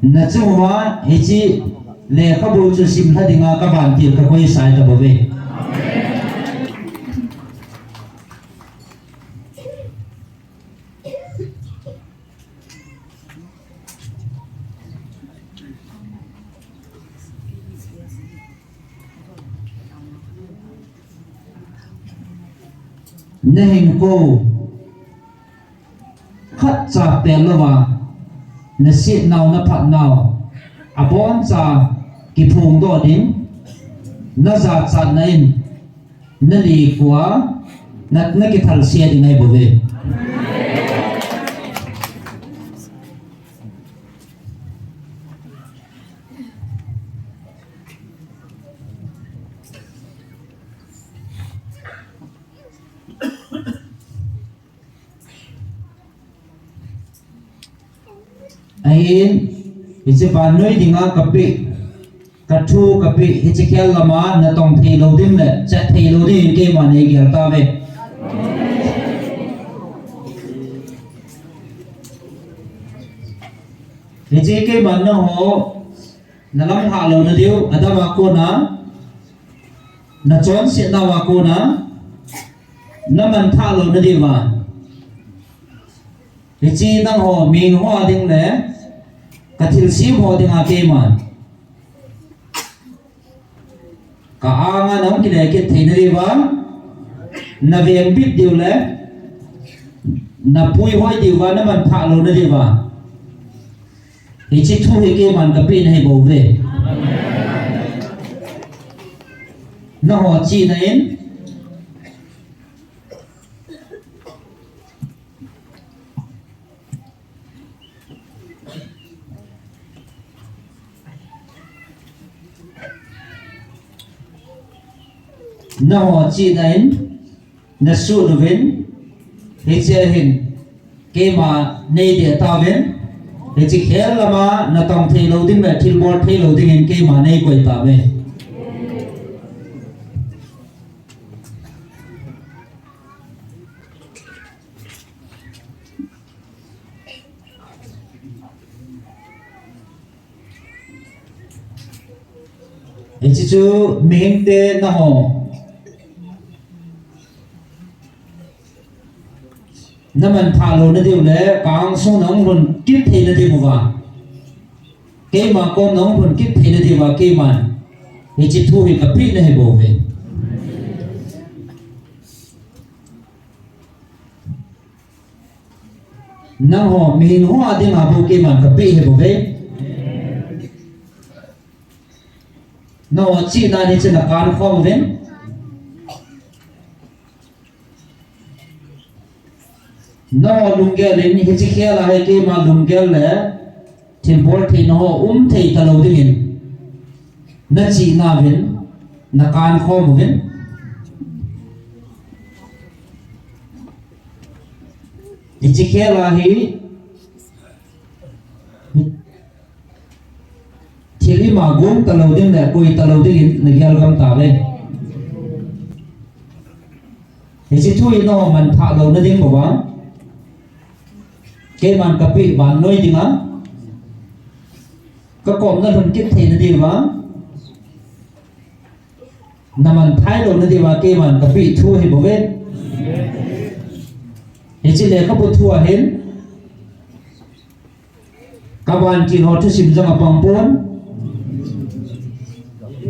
Nachung uva, hiche lekhabu chu simlha dinga kavantil kakoi sai tabouve. Nahinkho khatcha pel louva, naset nau, naphat nau, aboncha kiphongdoh ding, najachatna in, nalekhuh a, na, nakithalse ding ahibouve. Ahin, hiche vannoi dinga kapeh, kathu kapeh, hiche khel lama natong theilou ding le, chat theilou ding in keiman eigel tauve. Hiche keiman nangho, nalamlhah louna diu, Adam a kona, nachonsetnau a kona, na manthah louna diuva, hiche nangho mihing ho a ding le ka thilsem ho dinga keiman ka anga nahung kile kit theina diuva, na vengbit diu le na puihoi diuva, na manthah louna diuva, hiche thu hi keiman kapeh nahi bouve. Nangho chihna in, nangho chihna in, na sut uvin, hiche a hin keima nei deh tauvin, hiche khel lama na tong thei lou ding le thilbol thei lou dingin keima nei koi tauve. Hiche chu mihing te nangho na manthah louna diu le ka angsung nahung lhun kit theina diuva, keima kom nahung lhun kit theina diuva keiman hiche thu hi kapeh nahi bouve. Nangho mihing ho a dinga bou keiman kapeh nahi bouve. Nangho chihna in hiche na kan khom uvin. Nangho lunggel in hiche khel a hi keima lunggel le thilbol theina ho um thei talou dingin na chihna uvin na kan khom uvin. Hiche khel a hi thil ima gong talou ding le koi talou dingin na gel gam tauve. Hiche thu hi nangho manthah louna ding bou vang, keiman kapeh vannoi dinga ka kom nalhun kit theina diuva, na manthah louna diuva keiman kapeh thu ahi bouve. Hiche lekhabu thu a hin ka vantil ho thusim jong apang pon,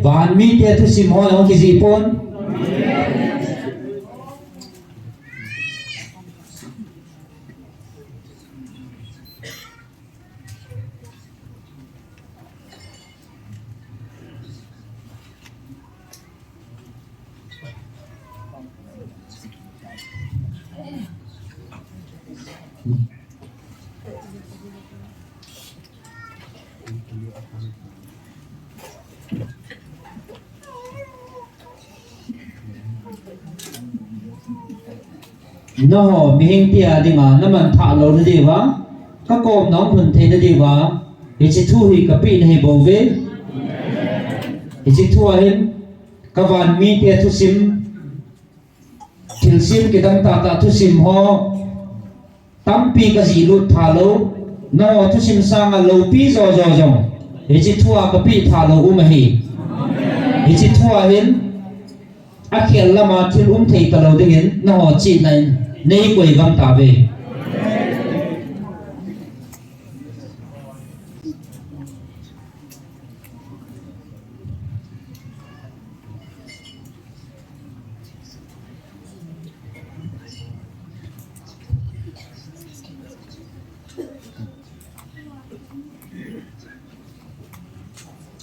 van mite thusim ho jong kijih pon. Nangho mihing tia dinga na manthah louna diuva, ka kom nahung lhun theina diuva, hiche thu hi kapeh nahi bouve. Hiche thu a hin ka van mite thusim, thilsem kidang tahtah thusim ho tampi kajih lut tha lou, nangho thusim sanga loupi jojo jong hiche thu a kapeh tha lou um ahi. Hiche thu a hin akhel lama thil um thei talou dingin nangho chihna in nei koi gam tauve.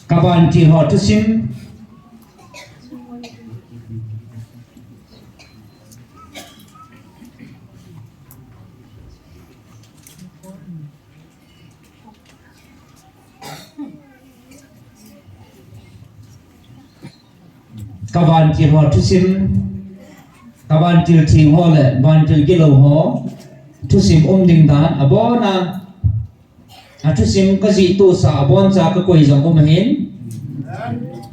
Ka vantil ho thusim. Ka vantil ho thusim, ka vantil theng ho le vantil gilou ho thusim um ding dan abona, athusim kajih tohsa aboncha kakoi jong um ahin.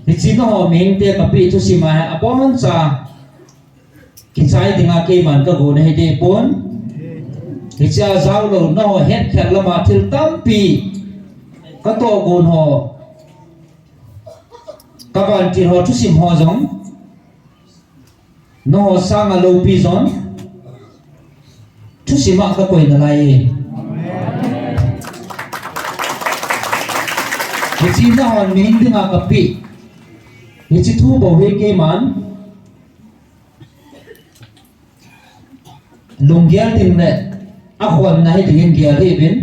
Hiche nangho mihingte kapeh thusim a hi aboncha kichai dinga keiman kagon ahi deh pon. Hichea jaolou nangho hetkhen lama thil tampi katohgon ho, ka vantil ho thusim ho jong Nangho sanga loupi jong thusim a kakoi nalai e. Hiche nahon mihem dinga kapeh hiche thu bou hi keiman lunggel ding le akhonna hi dingin gel hih uvin.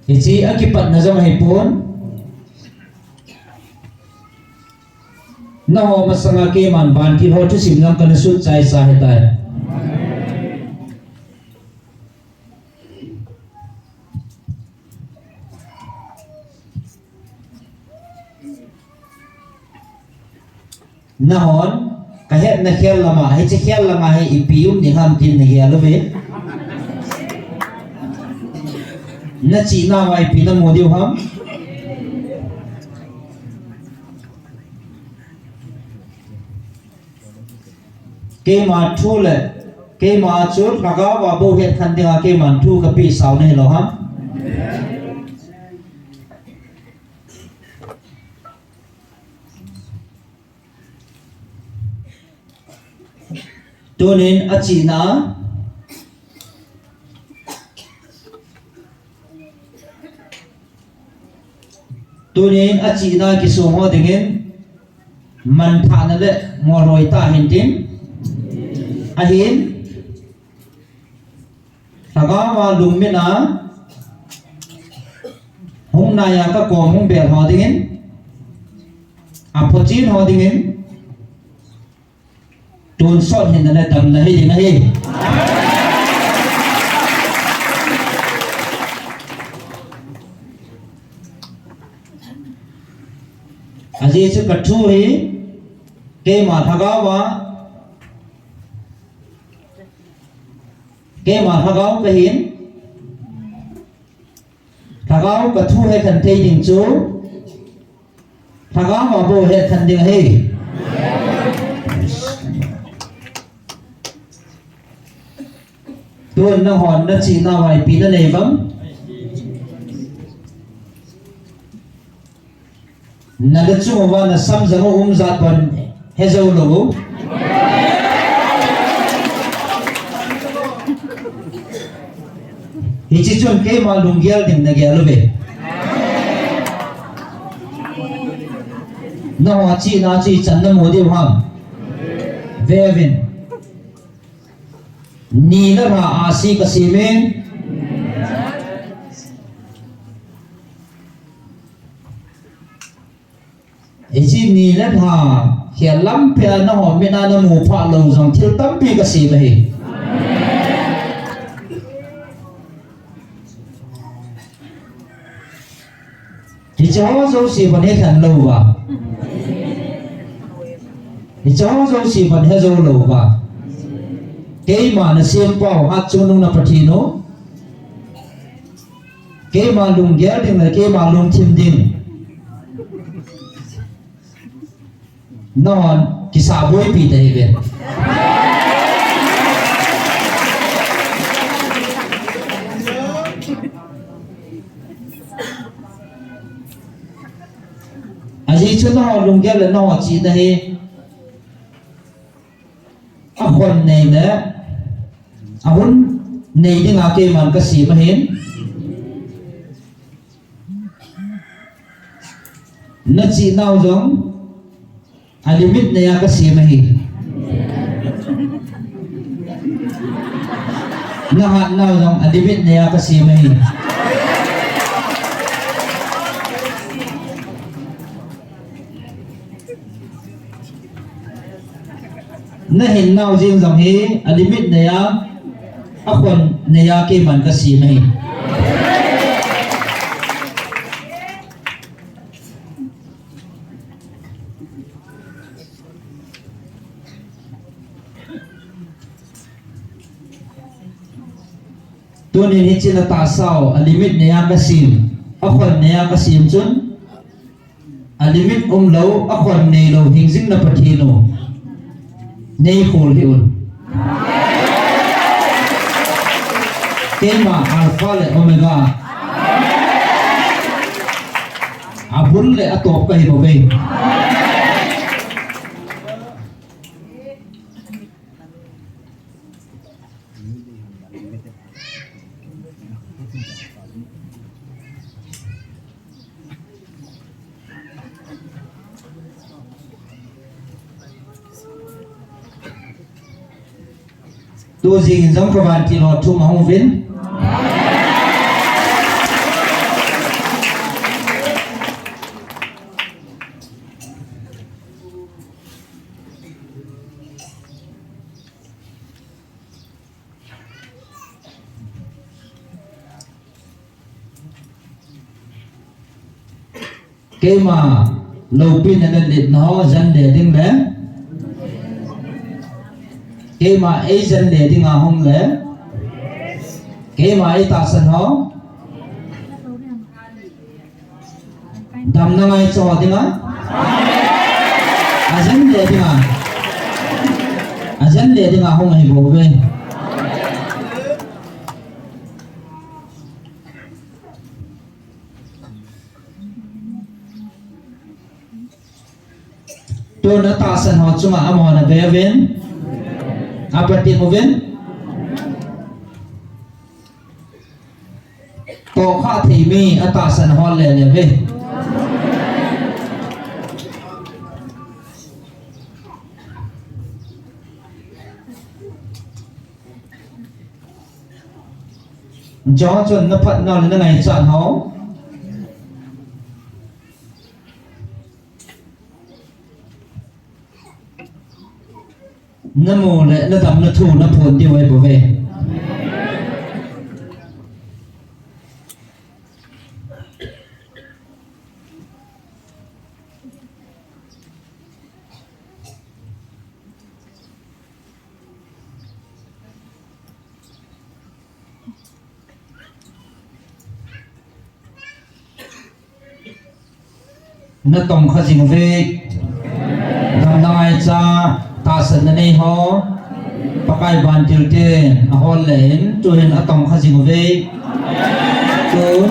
Hiche akipatna jong ahipon. Nangho masanga keiman vantil ho thusim lang kana sut chai sa ahitai. Nahon kahetna khel lama, hiche khel lama hi ipi um ding ham tin nagel uve. Nachehnauva ipi namu diu ham? Keima thu le, keima chu lhagaova bou hetkhen dinga keiman thu kapeh sao nahilou ham? Tunin achihna, tunin achihna kisong ho dingin manthahna le ngolhoi tah hintin, ahin lhagaova lungmina hung naiya kakom hung bel ho dingin, aphochen ho dingin tonsot hinna le damna hiding ahi. Ajeh chu kathu hi keima lhagaova, keima lhagao kahin, lhagao kathu hetkhen thei ding chu lhagaova bou hetkhen ding ahi. Tun nanghon nachehnauva ipi nanei uvem? Nale chunguva nasam jang u umjat bon hejou lou u. Hiche chun keima lunggel ding nagel uve. Nangho chihna chu ichan namu diu ham? Veuvin. Ni le lha ahsi kasemin. Hiche ni le lha khel lampi a nangho mit a namu phah lou jong thil tampi kasem ahi. Hiche ho jouse bon hekhen louva, hiche ho jouse bon hejou louva, keima nasempau hatchungnung na Pathen u, keima lunggel ding le keima lungthim ding nahon kisahboipi tahih uve. Ajeh chu nangho lunggel le nangho chihna hi akhon nei le ahun nei dinga keiman kasem ahin. Nachehnau jong a limit neiya kasem ahi. Nahatnau jong a limit neiya kasem ahi. Nahinnau jeng jong hi a limit neiya, akhon neiya keiman kasem ahi. Tunin hiche natahsau a limit neiya kasem, akhon neiya kasem chun, a limit umlou, akhon neilou hingjing na Pathen u, neikhol hih un. Keima Alpha le Omega, abul le atop kahi bouve. Tu jing in jong ka vantil ho thum ahung uvin. Keima loupina le litna ho jen le ding le, keima ei jen le ding a hung le, keima ei tahsan ho damna ngaicha ho dinga, a jen le dinga, a jen le dinga hung ahi bouve. Tun atahsan ho chunga amahon ave uvin, apatep uvin. Tohkhah thei mi atahsan ho le le uve. Chua chun na phatna le na ngaichat ho, na mu le na damna thu na phon diu ahi bouve. Na tongkha jing uve, damna ngaicha, tahsanna nei ho, Pakai vantil ten ahol le hin, tuhin atongkha jing uve. Tun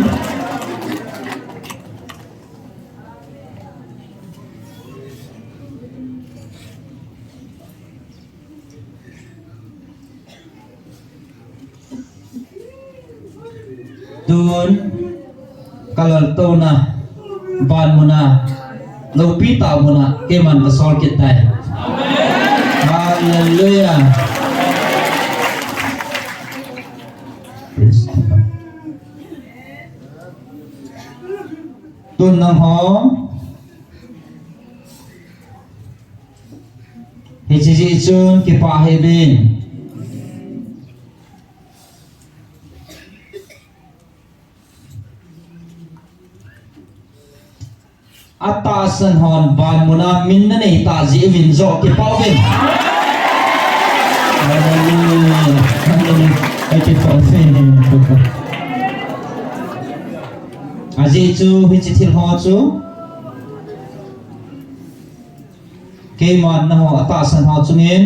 Tun, ka laltouna, van muna, loupi tah muna, keiman ka sol kit tai. Hallelujah. Praise the Lord. Tun nangho, hiche jeh chun kipah hih uvin. Atahsan hon van muna min na nei tah jeh uvin joh kipah uvin. Hallelujah. Hallelujah. Ai kipah uvin. Ajeh chu hiche thil ho chu keiman nangho atahsan ho chungin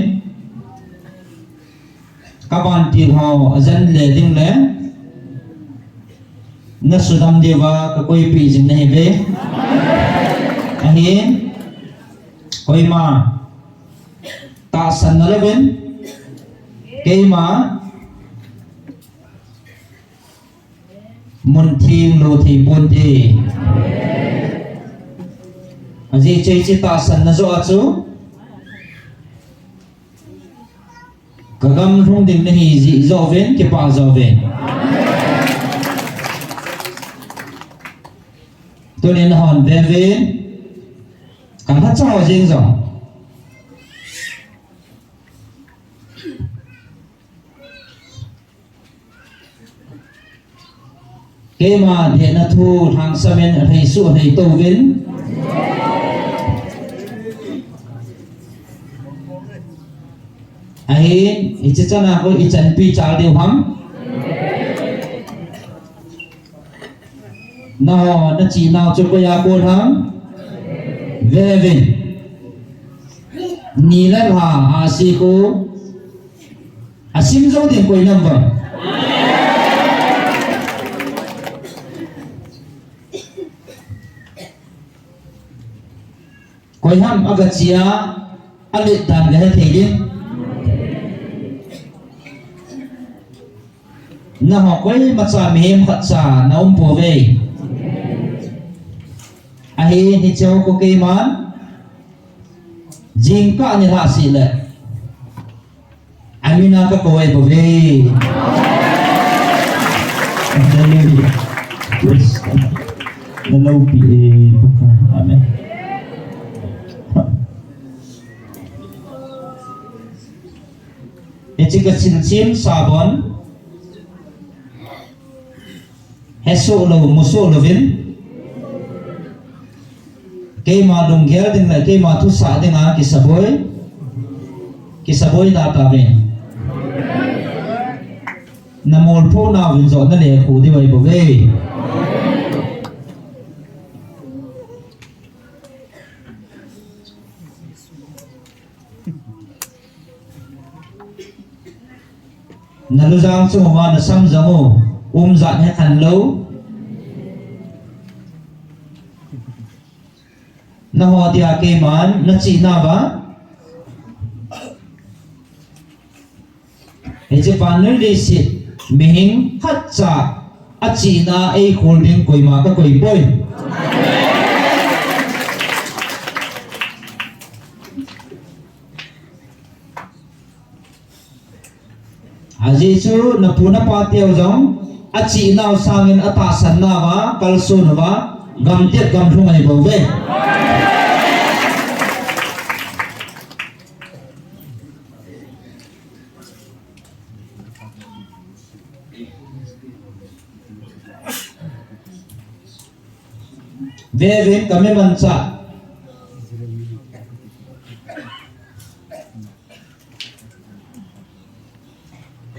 ka vantil ho ajen le ding le na sudam diuva ka koipeh jing nahi uve. Ahin, koima tahsan na louvin, keima mun theng lo thei ponte. Ajeh chu hiche tahsan na joh a chu ka gam lhung ding nahi jeh joh uvin, kipah joh uvin. Tunin nahon ve uvin, ka lhacha ho jeng jong. Keima dehna thu lhangsam in alhai suh alhai tou uvin. Ahin, hiche chan a koi ichanpi chal diu ham. Nangho, nachih nau chu koi a kon ham. Ve uvin. Ni le lha, ahsi khu. Asim jou ding koi nam vang. Koi ham aga chia, alet dan ga he thei ding. Nangho koimacha mihem khatcha na um pouve. Ahin hiche ho khu keiman jingkah nilhah seh le amin a kakou ahi bouve. Hallelujah. Praise God. Naloupi e, Pakai. Amen. Hiche ka chilchem sabon. Hesoh lou, musoh louvin. Keima lunggel ding le keima thusah dinga kisaboi. Kisaboi da tauvin. Namolphoh nauvin joh nalekhu diu ahi bouve. Nalujang chung uva nasam jong u, umjat hekhen lou. Nangho dia keiman nachehnauva hiche vannoi leiset mihing khatcha achihna eikhol ding koima kakoipoi. Ajeh chu napu napateu jong achehnau sangin atahsannauva kalson uva gamtet gamlhung ahi bouve. Vevin kamimanchah,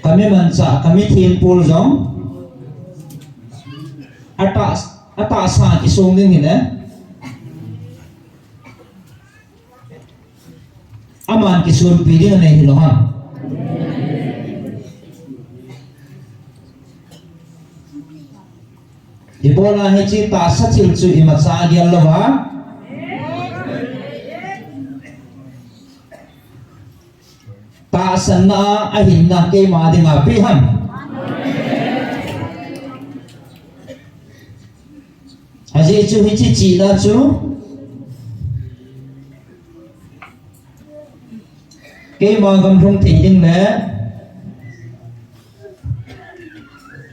kamimanchah, kami thempol jong atah, atahsa kisong ding hile. Aman kisonpi ding anei hilou ham. Ibola hiche tahsa thil chu imacha agel louva tahsanna a ahinna keima dinga pe ham. Ajeh chu hiche chihna chu keima gamlhung thei ding le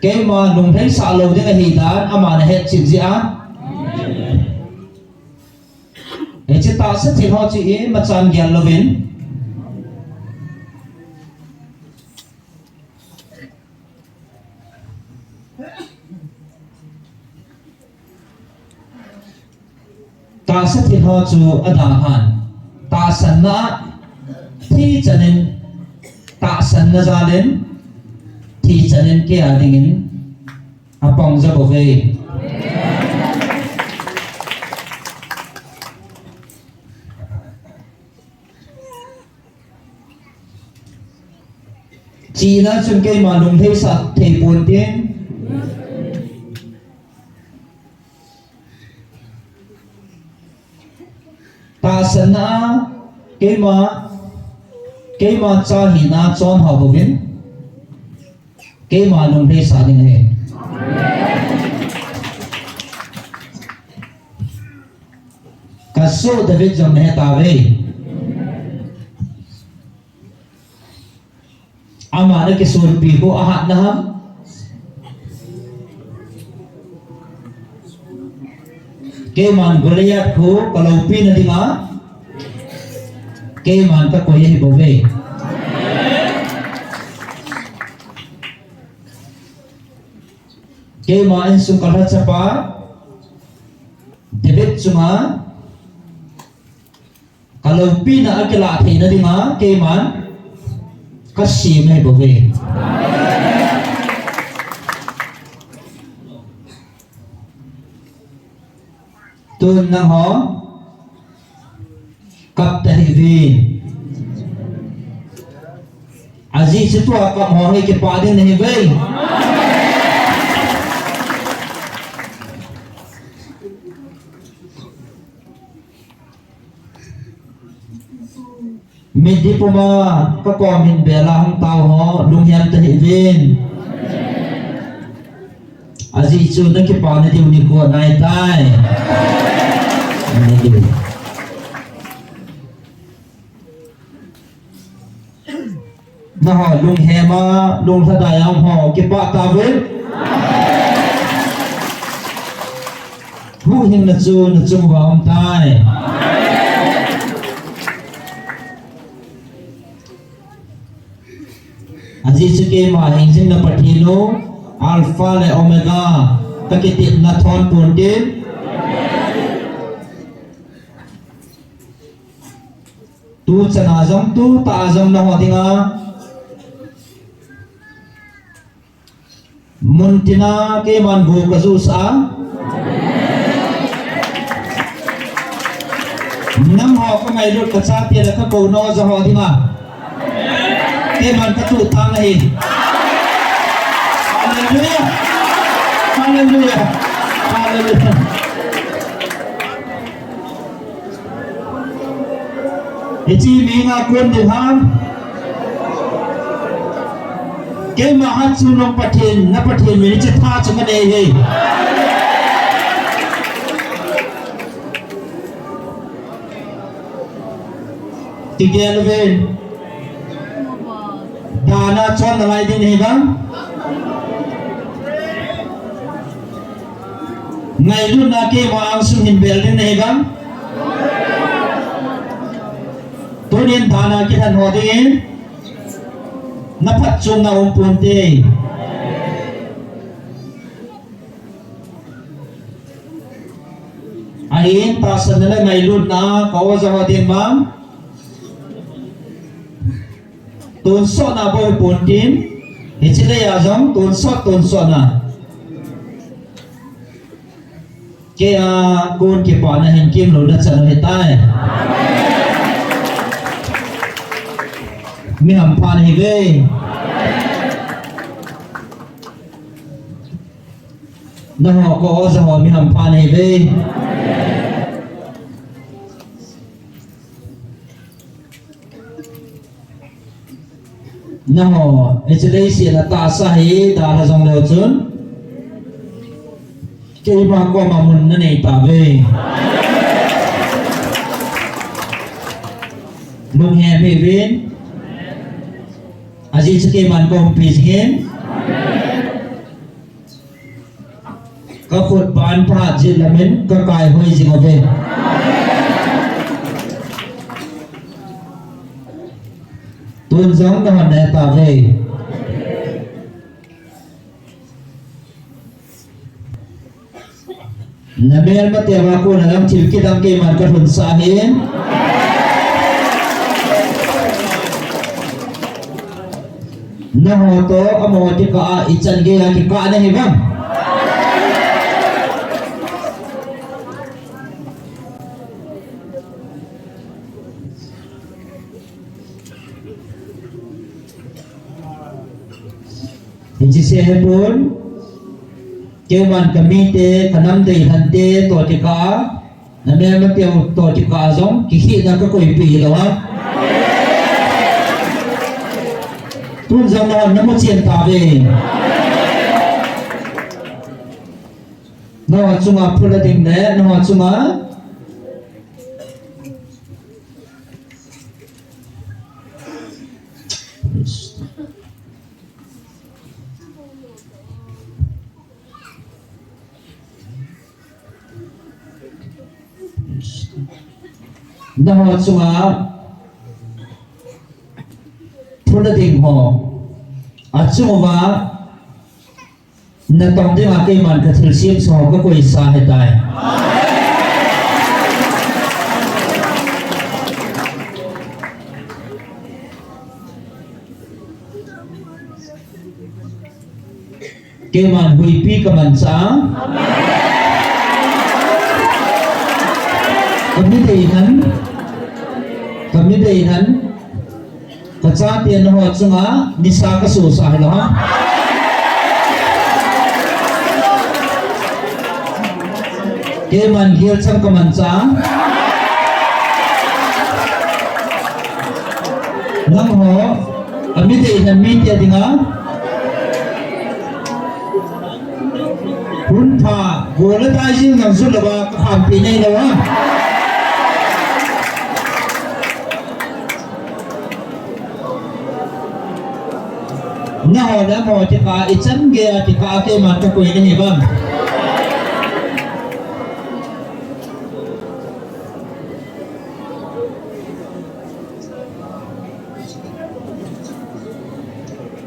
keima lunglhaisah lou ding ahidan aman ahetchet jeh a. Hiche tahsa thil ho chu imachan gel louvin tahsa thil ho chu adalhan, tahsanna a thi chanin, tahsanna jalin thi chanin kei a dingin apang jabouve. Chihna chun keima lunglhaisah thei ponte. Tahsanna a keima, keima cha hina chonhao bouvin keima lunglhaisah ding ahi. Kasoh David jong nahetauve. Ama nakisonpi khu ahatna ham? Keiman Goliath khu kaloupina dinga keiman kakoi ahibouve. Keima insung kalhachapa David chunga kaloupina akilah theina dinga keiman kasem ahibouve. Tun nangho kap tahih uvin. Ajeh chu tua kap ho hi kipah ding nahiuve. Mitdi puma kakom hin bela hung tao ho lunghem tahih uvin. Ajeh chu nakipana diu nikho ahitai. Nangho lunghema, lunglhadai a um ho, kipah tauve. Huhhingna chu nachung uva aumtai. Ajeh chu keima hingjingna Pathen u, Alpha le Omega, kakitepna thon ponte. Tuchan a jong, tutah a jong nangho dinga muntina keiman go kajuhsah a. Nangho kangailut kachate le kakou nao jaho dinga keiman katuh tan ahi. Hallelujah. Hallelujah. Hallelujah. Hiche mi nga kon ding ham. Keima Hatchungnung Pathen, na Pathen min hiche tha chu kanei e. Kigel uve. Dan a chonna lai ding nahi vang. Ngailutna keima angsung hin bel ding nahi vang. Tunin dan a kilhen ho dingin na phatchomna um ponte. Ahin tahsanna le ngailutna ka o jaho din bang. Tonsotna bou pontin, hiche lei a jong tonsot, tonsotna. Kei a kon kipana hin kimlou na chan u ahitai. Mi hampha nahiuve. Nangho ka o jaho mi hampha nahiuve. Nangho, hiche leiset a tahsa hi dalha jong leu chun, keima koma mun nanei tauve. Lunghem hih uvin. Ajeh chu keiman kaumpi jingin. Kakhut pan phat jeh lamin kakaihoi jing uve. Tun jong nahon nahe tauve. Namelmateu a kona jong thil kidang keiman kalhunsah ahi. Nangho toh amaho kikah a ichan geiya kikah nahi vang. Hiche seh hipon, keiman kamite, kanam deilhante toh kikah a, namelmateu toh kikah a jong kikhehna kakoipeh hilou ham. Tun jong nahon namu chen tauve. Nangho chunga phula ding le nangho chunga Nangho chunga phuna ding ho, achung uva natong dinga keiman kathilsem sa ho kakoisa ahitai. Keiman huipi kamanchah a, kami deinan, kami deinan, kachate nangho chunga nisa kasosah hilou ham. Keiman gelchang kamanchah a, nangho kami deinan mite dinga Hun pha, go le dai jing nang jun lou va, ka khampi nei lou va. Nangho le amaho kikah, ichan gei a kikah a keiman kakoi nahi vang.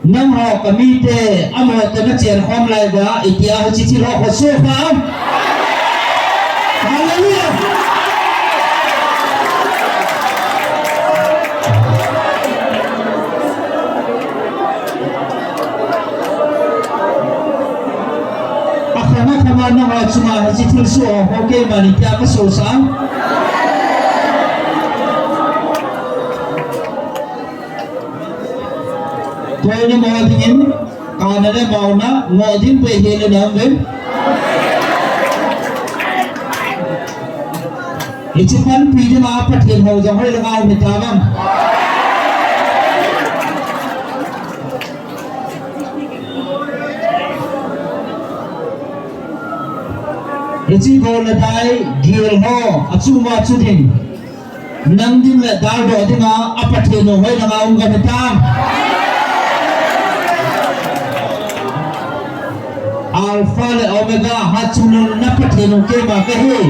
Nangho kamite, amaho toh nachen khom lai uva, itia hiche thil ho khosoh pha. Hallelujah. Akhang akhang a nangho chunga hiche thilsoh ho keiman itia kasoh sah. Koima dingin, kana le mauna, ngoh ding pe hi le nam vin. Hiche panpi dinga Pathen hou jong hoi le ngau mi ta vang. Hiche go le dai, gil ho, achu ma chu ding. Nang ding le daldoh dinga, a Pathen u hoilanga um kahi tam. Alpha le Omega, hatchungnung na Pathen u keima kahi.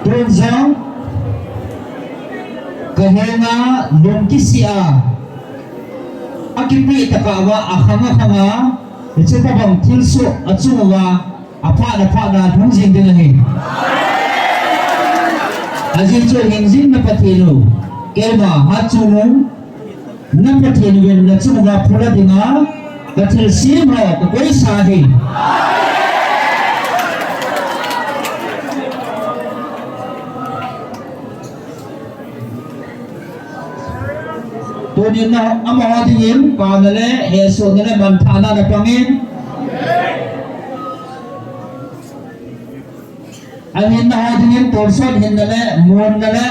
Tun jong, kahenga lung kisih a, akipeh tah a, akhang akhang a, hiche tabang thilsoh achung uva, aphat aphat a lhung jing ding ahi. Ajeh chu hingjing na Pathen u, keima hatchungnung na Pathen uvin nachung uva phula dinga, kathilsem ho kakoisa ahi. Tunin amaho dingin, kana le, hesohna le, manthahna napangin. Ahin naho dingin, tonsot hinna le, munna le,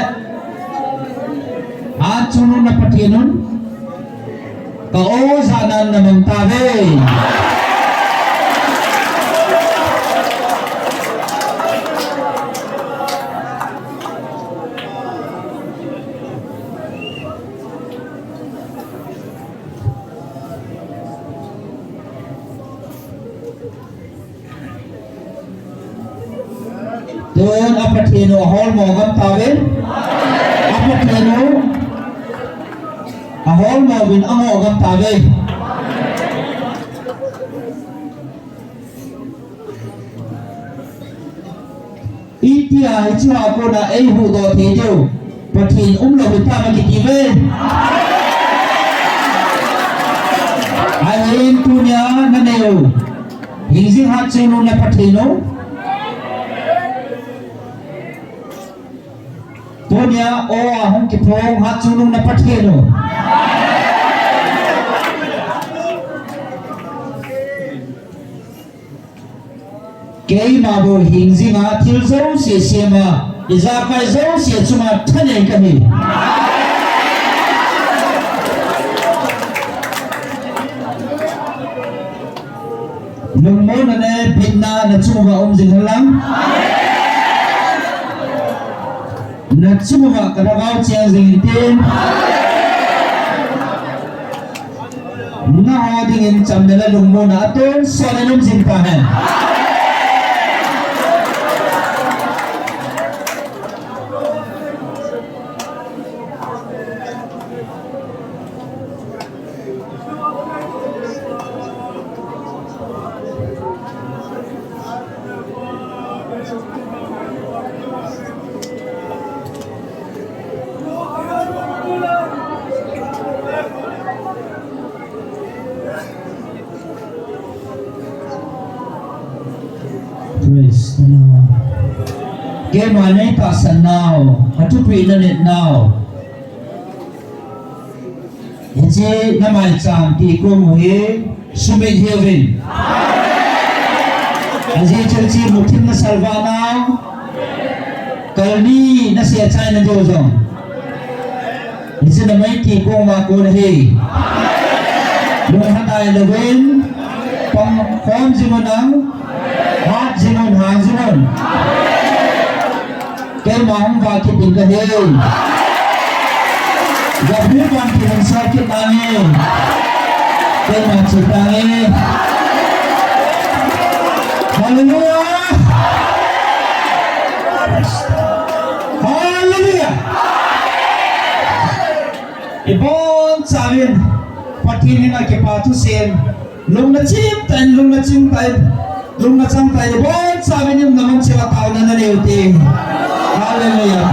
hatchungnung na Pathen un, ka-o jahnan namang tauve. Tun a Pathen u aholmo gam tauve. A Pathen u aholmo uvin angoh gam tauve. Itia hichea kona eihuhdoh thei diu Pathen umlou hitam akiti uve. Ahin tunia nanei u hingjing hatchungnung na Pathen u. Tunia o a hung kiphong hatchungnung na Pathen u. Keima bou hingjing a thil jouse sem a, ijakai jouse chunga thanei kahi. Lungmonna le bitna nachung uva um jing hen lang. Nachung uva ka lhagao cheng jing in tin. Naho dingin chamna le lungmonna atonsot in um jing tahen. Praise the Lord. Keima nei tahsan nau, athupi na nei nau. Hiche na maicham ti kong u hi sumit hiuvin. Ajeh chu hiche muthim na salvah nau. Kalni na sehchai na diu jong. Hiche na mei ti kong ma kon hi. Lunghan ai louvin. Pang khom jing un nang. Hat jing un, hang jing un. Keima hung vah kit ding kahi. Gabri ban ki hung sa kit nange. Keima chi tange. Hallelujah. Hallelujah. Ibonchauvin Pathen henga kipa thusim. Lungna chim tah in, lungna chim tah in, lungna chang tah in, ibonchauvin in naman cheh uva taona nanei ute. Hallelujah.